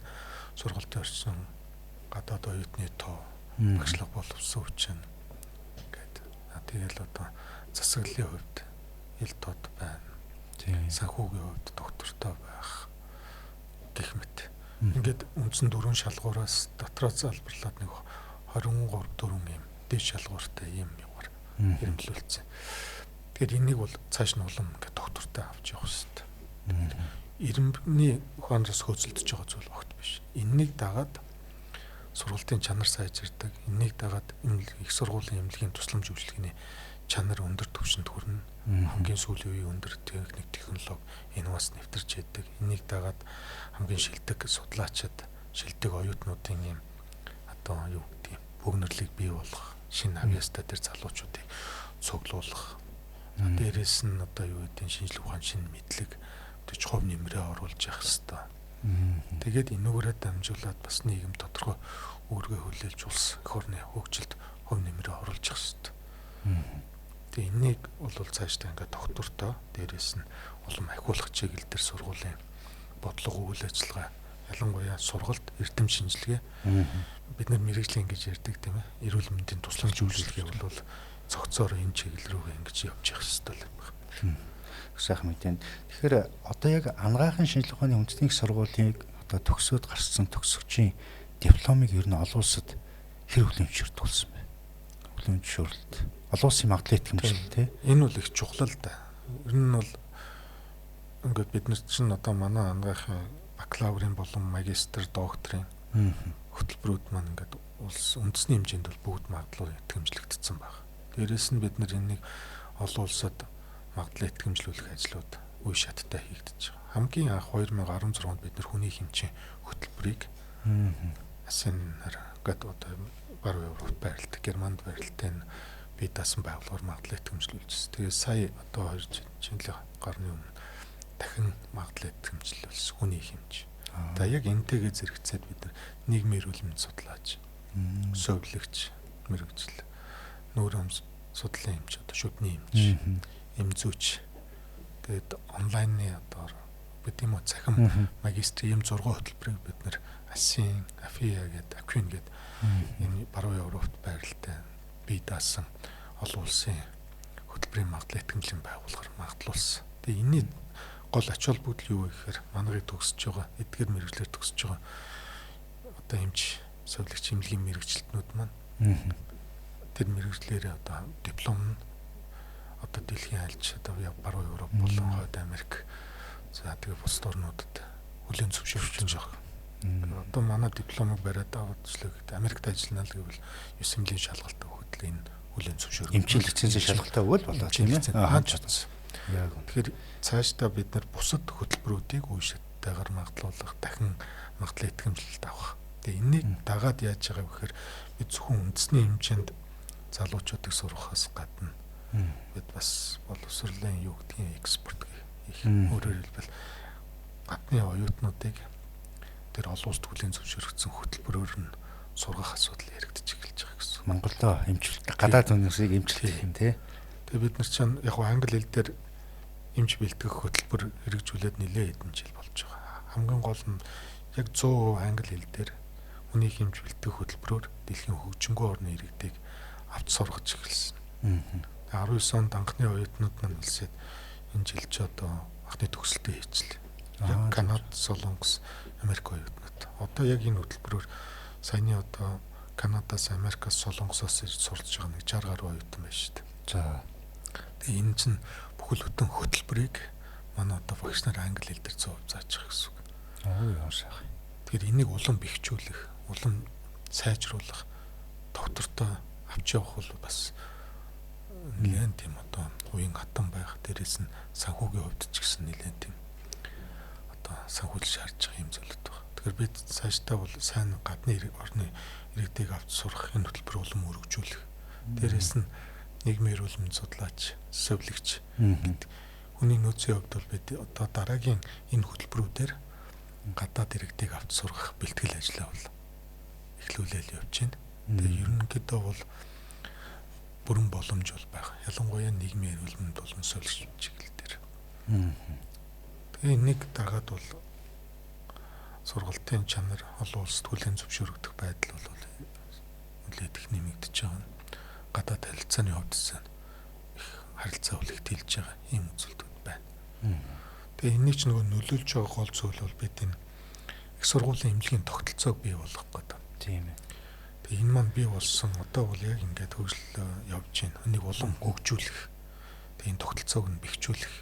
сургалтын орчин, гадаад оюутны тоо, багшлах боловсон хүчин гээд тэгэл одоо засаглалын хувьд ил тод байна. Санхүүгийн хувьд доктортой байх гэх мэт. Ингээд үндсэн дөрвөн шалгуураас дотроо залбирлаад нэг 23 дөрвөн юм дээд шалгууртай юм яваар эрэмблүүлсэн. Тэгэхээр энийг бол цааш нь улам ингээд доктортой авч явах хэрэгтэй. Эрэмбний ухаанаас хөөцөлдөж байгаа зүйл огт биш. Энэнийг дагаад сургалтын чанар сайжирдаг. Энэнийг дагаад их сургуулийн эмнэлгийн тусламж үйлчилгээний чанар өндөр түвшинд хүрнэ. Хамгийн сүүлийн үеийн өндөр техник технологи инновац нэвтэрч яадаг. Энэнийг дагаад хамгийн шилдэг судлаачид, шилдэг оюутнуудын юм одоо юу гэдэг юм бөгнөрлийг бий болгох, шинэ авьяастай тэр залуучуудыг цуглуулах. Дээрээс нь одоо юу гэдэг шинжлэх ухаан, шинэ мэдлэг төч хувь нэмрээ оруулж явах хэвээр. Тэгээд энүүгээрээ дамжуулаад бас нийгэм тодорхой үүргээ хүлээлж улс эх орны хөгжилд хувь нэмрээ оруулж явах хэвээр. Тэгээ энийг бол цаашдаа ингээд доктортой дээрээс нь улам ахиулах чиглэл дээр сургуулийн бодлого үйл ажиллагаа, ялангуяа сургалт, эрдэм шинжилгээ бид нар мэрэгжлийн ингэж ярьдаг тийм ээ. Эрүүл мэндийн тусламж үйлчилгээ бол цогцоор энэ чиглэл рүүгээ ингэж явж явах ёстой юм байна. Сайхан мэдэн. Тэгэхээр одоо яг анагаахын шинжилгээ ухааны үндэсний их сургуулийг одоо төгсөөд гарсан төгсөгчийн дипломыг ер нь олон улсад хэр хүлээн зөвшөөрдөг бэ? Хүлээн зөвшөөрлөлт. Олон улсын магадлал итгэмжлэл тий. Энэ бол их чухал л да. Ер нь бол ингээд бид нар чинь одоо манай анагаахын бакалаврын болон магистр, докторийн хөтөлбөрүүд маань ингээд улс үндэсний хэмжээнд бол бүгд магадлал итгэмжлэгдсэн байна. Дээрээс нь бид нар энийг олон улсад магадлал итгэмжлүүлэх ажлууд үе шаттай хийгдэж байгаа. Хамгийн анх 2016 онд бид нар хүний хэмжээ хөтөлбөрийг Асинаар гээд одоо баруун Европт байрладаг, Германд байрладаг энэ бие даасан байгууллагаар магадлал итгэмжлүүлжсэн. Тэгээд сая одоо 2 жилийн гарны өмнө дахин магадлал итгэмжлүүлсэн хүний хэмжээ. За яг энтэйгээ зэрэгцээд бид нар нийгмийн эрүүл мэнд судлаач, сувилагч, мэрэгжил, нүүр өмс судлалын эмч, одоо шүдний эмч, эмзүүч, тэгээд онлайны одоо бид юм уу цахим магистр ийм 6 хөтөлбөрийг бид нар Асын, Афия гэдэг, Аквин гэдэг энэ баруун Европт байралтай бие даасан олон улсын хөтөлбөрийн магадлал итгэмжлийн байгууллагаар магадлуулсан. Тэгээ энэний гол ач холбогдол юу вэ гэхээр манайхыг төгсөж байгаа, эдгээр мэргэжлээр төгсөж байгаа одоо эмч, сувилагч, эмнэлгийн мэргэжилтнүүд маань Тэр мэргэжлээрээ одоо диплом нь одоо дэлхийн альж одоо баруун Европ болон Хойд Америк за тэгээ бусад орнуудад хүлээн зөвшөөрч байгаа. Одоо манай дипломыг бариад аваад гэдэг Америкт ажиллана л гэвэл USMLE шалгалт өгөхөд л энэ хүлээн зөвшөөрөх. Эмчийн лицензийн шалгалтаа өгвөл болоо тийм ээ. Хаач чадсан. Яг. Тэгэхээр цаашдаа бид нар бусад хөтөлбөрүүдийг үе шаттайгаар магадлуулах, дахин магадлал итгэмжлэлт авах. Тэгээ энийг дагаад яаж байгаа вэ гэхээр бид зөвхөн үндэсний хэмжээнд залуучуудыг сургахаас гадна бид бас боловсролын юу гэдгийг экспорт гэх өөрөөр хэлбэл гадны оюутнуудыг тэр олон улс хүлээн зөвшөөрөгдсөн хөтөлбөрөөр нь сургах асуудал яригдчих эхэлж байгаа гэсэн. Монголдо эмчилт гадаад хүмүүсийг эмчилэх юм тий. Тэгээ бид нар чинь яг англи хэл дээр эмч бэлтгэх хөтөлбөр хэрэгжүүлээд нэлээд хэдэн жил болж байгаа. Хамгийн гол нь яг 100% англи хэл дээр хүнийг эмч бэлтгэх хөтөлбөрөөр дэлхийн хөгжингөө орны иргэдийг авч сургаж эхэлсэн. 19 онд анхны оюутнууд маань хэлсээд энэ жил ч одоо анхны төгсөлтөө хийчлээ. Яг Канада, Солонгос, Америк оюутнууд. Одоо яг энэ хөтөлбөрөөр саяны одоо Канадаас, Америкаас, Солонгосоос ирж сурч байгаа нэг 60 гаруй оюутан байна шүү дээ. За. Тэгээ энэ чинь бүхэл бүтэн хөтөлбөрийг манай одоо багш нар англи хэл дээр 100% зааж байгаа гэсэн үг. Оо ямар сайхан. Тэгэхээр энийг улам бэхжүүлэх, улам сайжруулах, доктортой авч явах бол бас нэлээд тийм одоо уян хатан байх, дээрээс нь санхүүгийн хувьд ч гэсэн нэлээд тийм одоо санхүүл шаардж байгаа юм зүйлүүд байна. Тэгэхээр бид цаашдаа бол сайн гадны орны иргэдийг авч сурах энэ хөтөлбөр улам өргөжүүлэх. Дээрээс нь нийгмийн эрүүл мэнд судлаач, сувилагч гэдэг хүний нөөцийн хувьд бол бид одоо дараагийн энэ хөтөлбөрүүдээр гадаад иргэдийг авч сургах бэлтгэл ажлаа бол эхлүүлээл явж байна. Тэгээ ерөнхийдөө бол бүрэн боломж бол байх. Ялангуяа нийгмийн эрүүл мэнд болон сувилагч чиглэл дээр. Тэгээ энийг дагаад бол сургалтын чанар олон улсад хүлээн зөвшөөрөгдөх байдал бол нэлээд их нэмэгдэж байгаа. Гадаад харилцааны хувьд их харилцаа бол их тэлж байгаа ийм үзүүлэлтүүд байна. Тэгээ энэний ч нөгөө нөлөөлж байгаа гол зүйл бол бид энэ их сургуулийн эмнэлгийн тогтолцоог бий болгох гэдэг. Тийм ээ. Тэгээ энэ маань бий болсон одоо бол яг ингээд хөгжлөө явж байна. Энийг улам хөгжүүлэх, тэгээ энэ тогтолцоог нь бэхжүүлэх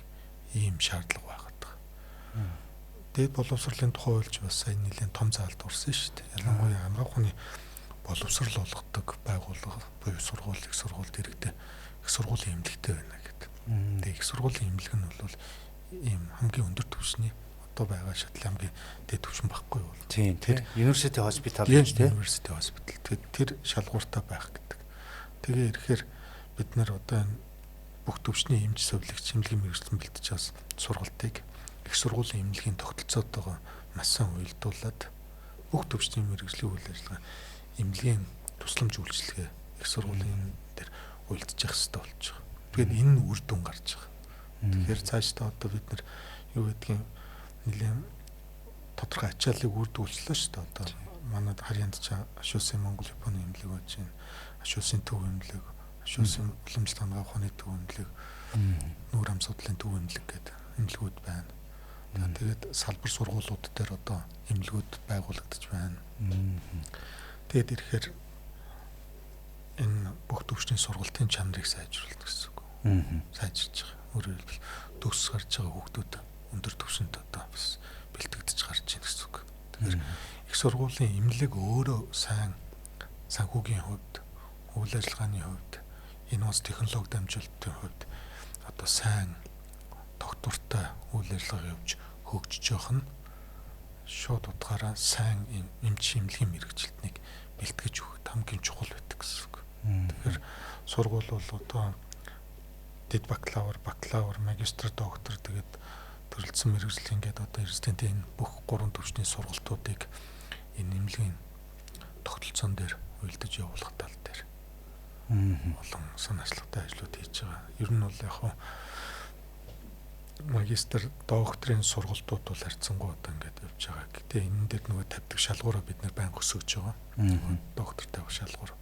ийм шаардлага байгаад байгаа. Дээд боловсролын тухай хуульч бас сая нэлээд том заалд орсон шүү дээ. Ялангуяа анагаах ухааны боловсрол олгодог байгууллага буюу сургууль, их сургуульд иргэдэй их сургуулийн эмнэлэгтэй байна гэдэг. Тэгээ их сургуулийн эмнэлэг нь бол ийм хамгийн өндөр түвшний одоо байгаа шатлал хамгийн дээд түвшин баггүй юу? Тийм, тэр University Hospital гэж тийм. University Hospital. Тэгээд тэр шалгууртай байх гэдэг. Тэгээ ирэхээр бид нар одоо энэ бүх түвшний эмч сувилагч, эмнэлгийн мэргэжилтэн бэлтэж бас сургалтыг их сургуулийн эмнэлгийн тогтолцоотойгоо маш сайн уялдуулад бүх түвшний мэргэжлийн үйл ажиллагаа эмнэлгийн тусламж үйлчилгээ их сургуулийн дээр уялдчих хэрэгтэй болж байгаа. Тэгээд энэ нь үр дүн гарч байгаа. Тэгэхээр цаашдаа одоо бид нар юу гэдгийг нэлээд тодорхой ачааллыг үрдүүлчлээ шүү дээ. Одоо манай харьяанд ч Ашуусын Монгол Японы эмнэлэг байж байна. Ашуусын төв эмнэлэг, Ашуусын уламжлалт анагаах ухааны төв эмнэлэг, нүүр ам судлалын төв эмнэлэг гэдэг эмнэлгүүд байна. Тэгээд салбар сургуулиуд дээр одоо эмнэлгүүд байгуулагдаж байна. Тэгээд ирэхээр энэ бүх төвчний сургалтын чанарыг сайжруулах гэсэн үг. Сайжирч байгаа. Өөрөөр хэлбэл төгс гарч байгаа хүүхдүүд өндөр түвшинд одоо бас бэлтгэгдэж гарч ийн гэсэн үг. Тэгэхээр их сургуулийн эмнэлэг өөрөө сайн санхүүгийн хувьд, үйл ажиллагааны хувьд, энэ бас технологи дамжуулалтын хувьд одоо сайн тогтвортой үйл ажиллагаа явж хөгжиж явах нь шууд утгаараа сайн эмч эмнэлгийн мэргэжилтнийг бэлтгэж өгөхөд хамгийн чухал байдаг гэсэн үг. Тэгэхээр сургууль бол одоо дэд бакалавр, бакалавр, магистр, доктор тэгээд төрөлдсөн мэргэжил ингээд одоо резидентийн энэ бүх гурван түвшний сургалтуудыг энэ эмнэлгийн тогтолцоон дээр уялдаж явуулах тал дээр олон санаачлагтай ажлууд хийж байгаа. Ер нь бол яг хаа магистр, докторийн сургалтууд бол харьцангуй одоо ингээд явж байгаа. Гэтэ энэ дээр нөгөө тавьдаг шалгуураа бид нэр байнга өсгөж байгаа. Доктор тавих шалгуур.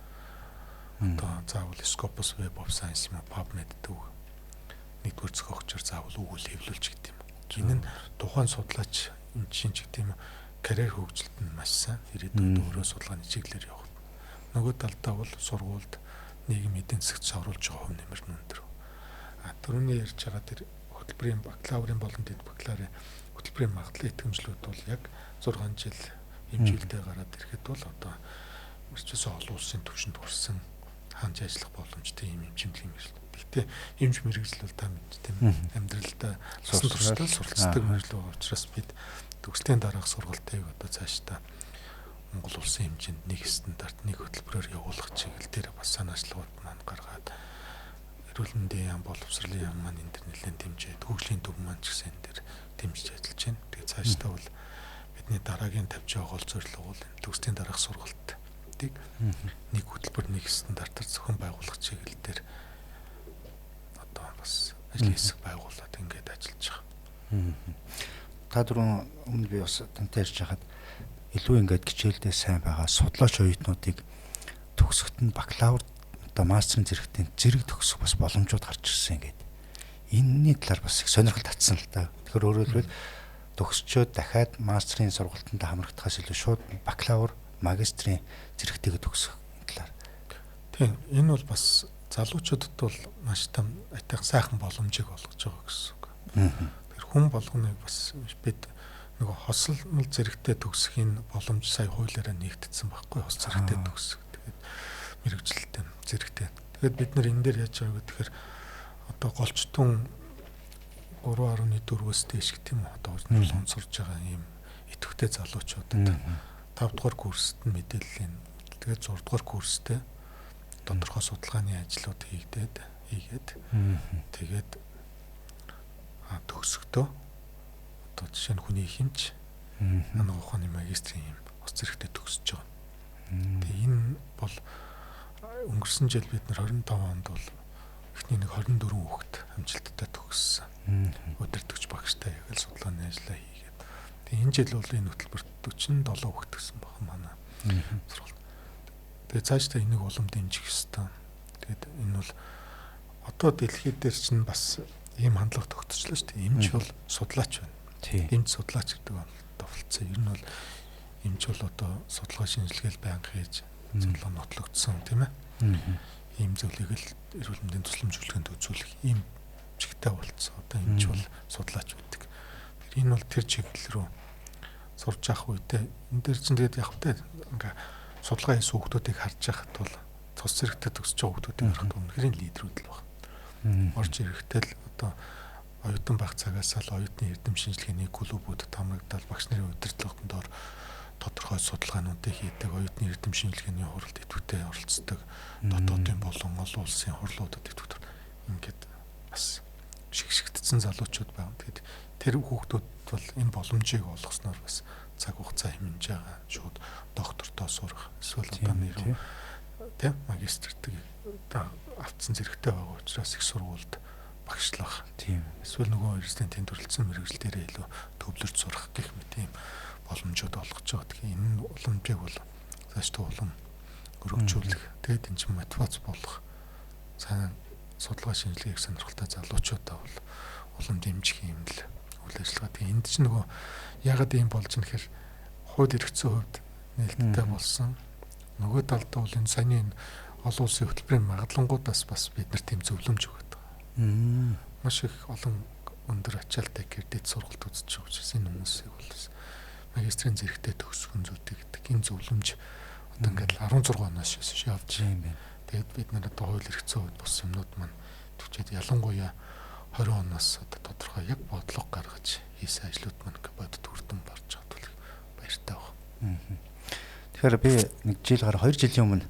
Одоо заавал Scopus, Web of Science юм уу, PubMed гэдэг нэгдүгээр зохиогчоор заавал үгэл хэвлүүлж гэдэг юм. Энэ нь тухайн судлаач эмчин ч гэдэг юм карьер хөгжилт нь маш сайн. Ирээдүйд өөрөө судалгааны чиглэлээр явах. Нөгөө талдаа бол сургуульд нийгэм эдийн засагт оруулж байгаа хувь нэмэр нь өндөр. А түрүүний ярьж байгаа тэр хөтөлбөрийн бакалаврын болон дэд бакалаврын хөтөлбөрийн магадлал итгэмжлүүд бол яг 6 жил хэмжээлдээ гараад ирэхэд бол одоо мэрчсэн олон улсын түвшинд хүрсэн ханж ажиллах боломжтой юм эмчилгээний мэргэжил. Гэхдээ эмч мэргэжил бол та мэдж тийм амьдралдаа сурталчилсан суралцдаг мэргэжил байгаа учраас бид төгслийн дараах сургалтыг одоо цаашдаа Монгол улсын хэмжээнд нэг стандарт, нэг хөтөлбөрөөр явуулах чиглэл дээр бас санаачлагууд маань гаргаад эрүүл мэндийн яам, боловсролын яам маань энэ дэр нэлээд дэмжиж, хөгжлийн төв маань ч гэсэн энэ дэр дэмжиж ажиллаж байна. Тэгээ цаашдаа бол бидний дараагийн тавьж байгаа гол зорилго бол төгслийн дараах сургалтыг нэг хөтөлбөр, нэг стандартаар зохион байгуулах чиглэл дээр одоо бас ажлын хэсэг байгуулад ингээд ажиллаж байгаа. Та дөрөв өмнө би бас тантай ярьж байхад илүү ингээд хичээлдээ сайн байгаа судлаач оюутнуудыг төгсөхт нь бакалавр одоо мастерын зэрэгтэй зэрэг төгсөх бас боломжууд гарч ирсэн ингээд. Энэний талаар бас их сонирхол татсан л та. Тэгэхээр өөрөөр хэлбэл төгсчөөд дахиад мастерын сургалтанд хамрагдахаас илүү шууд бакалавр, магистрийн зэрэгтэйгээ төгсөх талаар. Тийм, энэ бол бас залуучуудад бол маш том айтайхан сайхан боломжийг олгож байгаа гэсэн үг. Тэгэхээр хүн болгоныг бас бид нөгөө хосолмол зэрэгтэй төгсөхийн боломж сая хуулиараа нэгтдсэн байхгүй, хос зэрэгтэй төгсөх. Тэгээд мэрэгчлэлтэй зэрэгтэй. Тэгээд бид нар энэ дээр яаж байгаа гэхээр одоо голчтун 3.4-өөс дээш гэх юм уу одоо улам сурж байгаа ийм идэвхтэй залуучуудад 5 дугаар курст нь мэдээллийн, тэгээд 6 дугаар курстэй тодорхой судалгааны ажлууд хийгдээд хийгээд тэгээд төгсөхдөө одоо жишээ нь хүний хэмж анагаах ухааны магистрийн юм ус зэрэгтэй төгсөж байгаа. Тэгээ энэ бол өнгөрсөн жил бид нар 25 онд бол эхний нэг 24 хүүхэд амжилттай төгссөн. Өдөртөгч багштай яг л судалгааны ажлаа хийгээд. Тэгээ энэ жил бол энэ хөтөлбөрт 47 хүүхэд төгссөн байна манай сургуульд. Тэгээ цаашдаа энийг улам дэмжих ёстой. Тэгээд энэ бол одоо дэлхий дээр чинь бас ийм хандлага тогтчихлоо шүү дээ. Эмч бол судлаач байна. Эмч судлаач гэдэг бол болцсон. Ер нь бол эмч бол одоо судалгаа шинжилгээл байнга хийж судалгаа нотлогдсон тийм ээ. Ийм зүйлийг л эрүүл мэндийн тусламж үйлчлэгэнд үзүүлэх ийм чигтэй болцсон. Одоо эмч бол судлаач байдаг. Тэр энэ бол тэр чиглэл рүү сурж авах үедээ энэ дээр чинь тэгээд яг хөтэй ингээ судалгаа хийсэн хүүхдүүдийг харж байхад бол цус зэрэгтэй төгсөж байгаа хүүхдүүдийг харахад үнэхээр лидерүүд л байна. Орж ирэхдээ л одоо оюутан байх цагаас л оюутны эрдэм шинжилгээний клубүүдэд хамрагдаад багш нарын удирдлагын доор тодорхой судалгаануудыг хийдэг, оюутны эрдэм шинжилгээний хуралд идэвхтэй оролцдог, дотоодын болон олон улсын хурлуудад идэвхтэй ингээд бас шигшигдсэн залуучууд байна. Тэгэхэд тэр хүүхдүүд бол энэ боломжийг олгосноор бас цаг хугацаа хэмнэж байгаа. Шууд доктортой сурах, эсвэл одоо нэр тийм магистртыг авцсан зэрэгтэй байгаа учраас их сургуульд багшлах, тийм эсвэл нөгөө резидентийн төрөлцсөн мэргэжил дээрээ илүү төвлөрч сурах гэх мэт ийм боломжууд олгож байгаа. Тэгэхээр энэ уламжийг бол цаашдаа улам өргөжүүлэх, тэгээд энэ чинь мотивац болох, сайн судалгаа шинжилгээг сонирхолтой залуучуудаа бол улам дэмжих юм л үйл ажиллагаа. Тэгээд энд чинь нөгөө яагаад ийм болж юм гэхээр хууль эрх зүйн хувьд нээлттэй болсон. Нөгөө талдаа бол энэ саяны энэ олон улсын хөтөлбөрийн магадлангуудаас бас бид нар тийм зөвлөмж өгöd байгаа. Маш их олон өндөр ачаалтай кредит сургалт үзэж байгаа учраас энэ хүмүүсийг бол магистрийн зэрэгтэй төгсгөн зүйтэй гэдэг энэ зөвлөмж одоо ингээд 16 оноос явж юм байна. Тэгээд бид нар одоо хууль эрх зүйн хувьд бус юмнууд маань төвчээд ялангуяа 20 оноос одоо тодорхой яг бодлого гаргаж хийсэн ажлууд маань бодит үр дүн барж байгаа бол баяртай байна. Тэгэхээр би нэг жил гараа 2 жилийн өмнө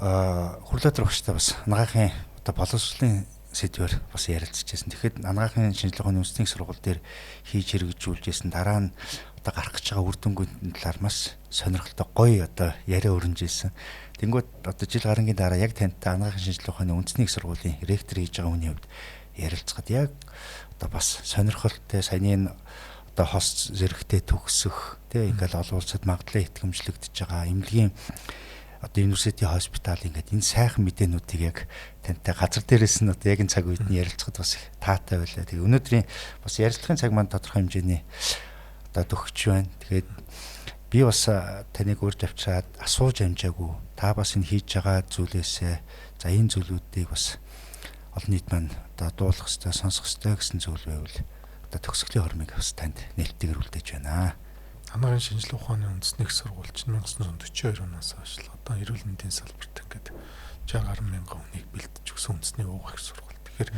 Хурлаатар багштай бас анагаахын одоо боловсролын сэдвээр бас ярилцж байсан. Тэгэхэд анагаахын шинжилгээ ухааны үндэсний сургууль дээр хийж хэрэгжүүлж байсан дараа нь одоо гарах гэж байгаа үр дүнгуудын талаар маш сонирхолтой гоё одоо яриа өрнөж ирсэн. Тэнгүүд одоо жил гарангийн дараа яг тантай анагаахын шинжилгээ ухааны үндэсний сургуулийн ректор хийж байгаа хүний хувьд ярилцахад яг одоо бас сонирхолтой саяны одоо хос зэрэгтэй төгсөх тий ингээл олон улсад магадлал итгэмжлэгдэж байгаа эмнэлгийн одоо University Hospital ингээд энэ сайхан мэдээнүүдийг яг тантай газар дээрээс нь одоо яг энэ цаг үед нь ярилцахад бас их таатай байлаа. Тэгээ өнөөдрийн бас ярилцлагын цаг маань тодорхой хэмжээний одоо төгсөж байна. Тэгээд Би бас таныг урьж авчираад асууж амжаагүй. Та бас энэ хийж байгаа зүйлээсээ за энэ зүйлүүдийг бас олон нийт маань одоо дуулах ёстой, сонсох ёстой гэсэн зүйл байвал одоо төгсгөлийн хормыг бас танд нээлттэйгээр үлдээж байна. Анаарын шинжилгээ ухааны үндэсний их сургууль чинь 1942 оноос хойш л одоо эрүүл мэндийн салбарт ингээд 60 гаруй мянган хүнийг бэлтэж өгсөн үндэсний ууг их сургууль. Тэгэхээр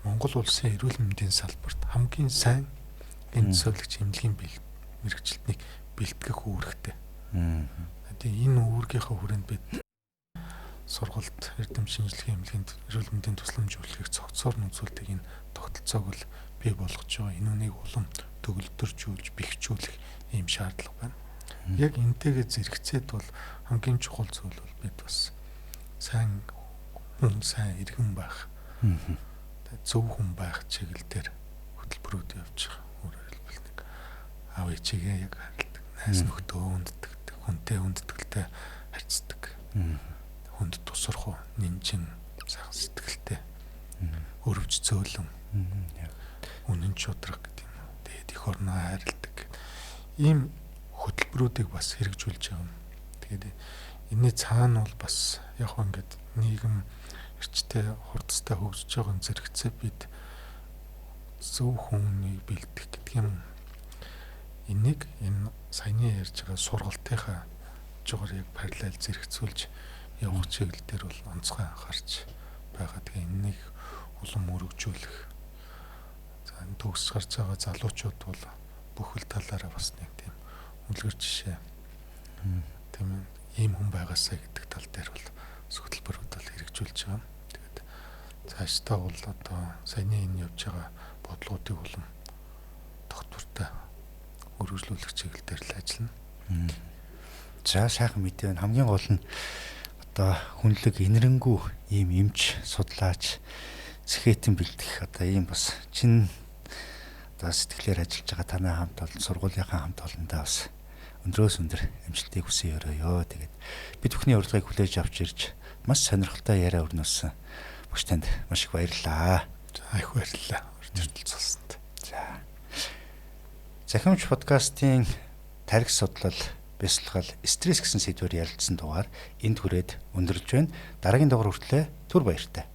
Монгол улсын эрүүл мэндийн салбарт хамгийн сайн энэ төсөөлөгч эмнэлгийн мэргэжилтнийг бэлтгэх үүрэгтэй. Тэгээ энэ үүргийнхээ хүрээнд бид сургалт, эрдэм шинжилгээ эмнэлгийн эрүүл мэндийн тусламж үйлчлэгийг цогцоор нь үзүүлдэг энэ тогтолцоог бол бий болгож байгаа. Энэ үнийг улам төгөлдржүүлж, бэхжүүлэх ийм шаардлага байна. Яг энтэйгээ зэрэгцээд бол хамгийн чухал зүйл бол бид бас сайн хүн, сайн иргэн байх, зөв хүн байх чиглэл дээр хөтөлбөрүүд явж байгаа. Өөрөөр хэлбэл нэг аав ээжигээ яг харилдаг, найз нөхдөд хүндэтгдэг, хүнтэй хүндэтгэлтэй харьцдаг, хүнд тусрах уу, нинжин, сайхан сэтгэлтэй, өрөвч зөөлөн, үнэн чудраг гэдэг юм уу. Тэгээд эх орноо хайрладаг. Ийм хөтөлбөрүүдийг бас хэрэгжүүлж байгаа юм. Тэгээд энэний цаана бол бас яг хөө ингээд нийгэм эрчтэй хурцтай хөгжиж байгаа зэрэгцээ бид зөв хүнийг бэлдэх гэдэг юм. Энийг энэ саяны ярьж байгаа сургалтынхаа жугаар яг параллел зэрэгцүүлж явах чиглэл дээр бол онцгой анхаарч байгаа. Тэгээ энэнийг улам өргөжүүлэх. За энэ төгс гарч байгаа залуучууд бол бүхэл талаараа бас нэг тийм үлгэр жишээ. Тийм ээ, ийм хүн байгаасаа гэдэг тал дээр бол хөтөлбөрүүд бол хэрэгжүүлж байгаа. Тэгээд цаашдаа бол одоо саяны энэ явж байгаа бодлогоодыг улам тогтвортой өргөжлүүлэх чиглэл дээр л ажиллана. За сайхан мэдээ байна. Хамгийн гол нь одоо хүнлэг инэрэнгүү ийм эмч судлаач сэхэтэн бэлтгэх одоо ийм бас чин одоо сэтгэлээр ажиллаж байгаа танай хамт олон сургуулийнхаа хамт олондоо бас өндрөөс өндөр амжилтыг хүсье өрөөё. Тэгээд бид бүхний урилгыг хүлээж авч ирж маш сонирхолтой яриа өрнөсөн багш танд маш их баярлалаа. За их баярлалаа. Урьд оролцуулсанд. За. Захиамж подкастын тарих судлал, бясалгал, стресс гэсэн сэдвээр ярилцсан дугаар энд хүрээд өндөрлж байна. Дараагийн дугаар хүртлээр түр баяртай.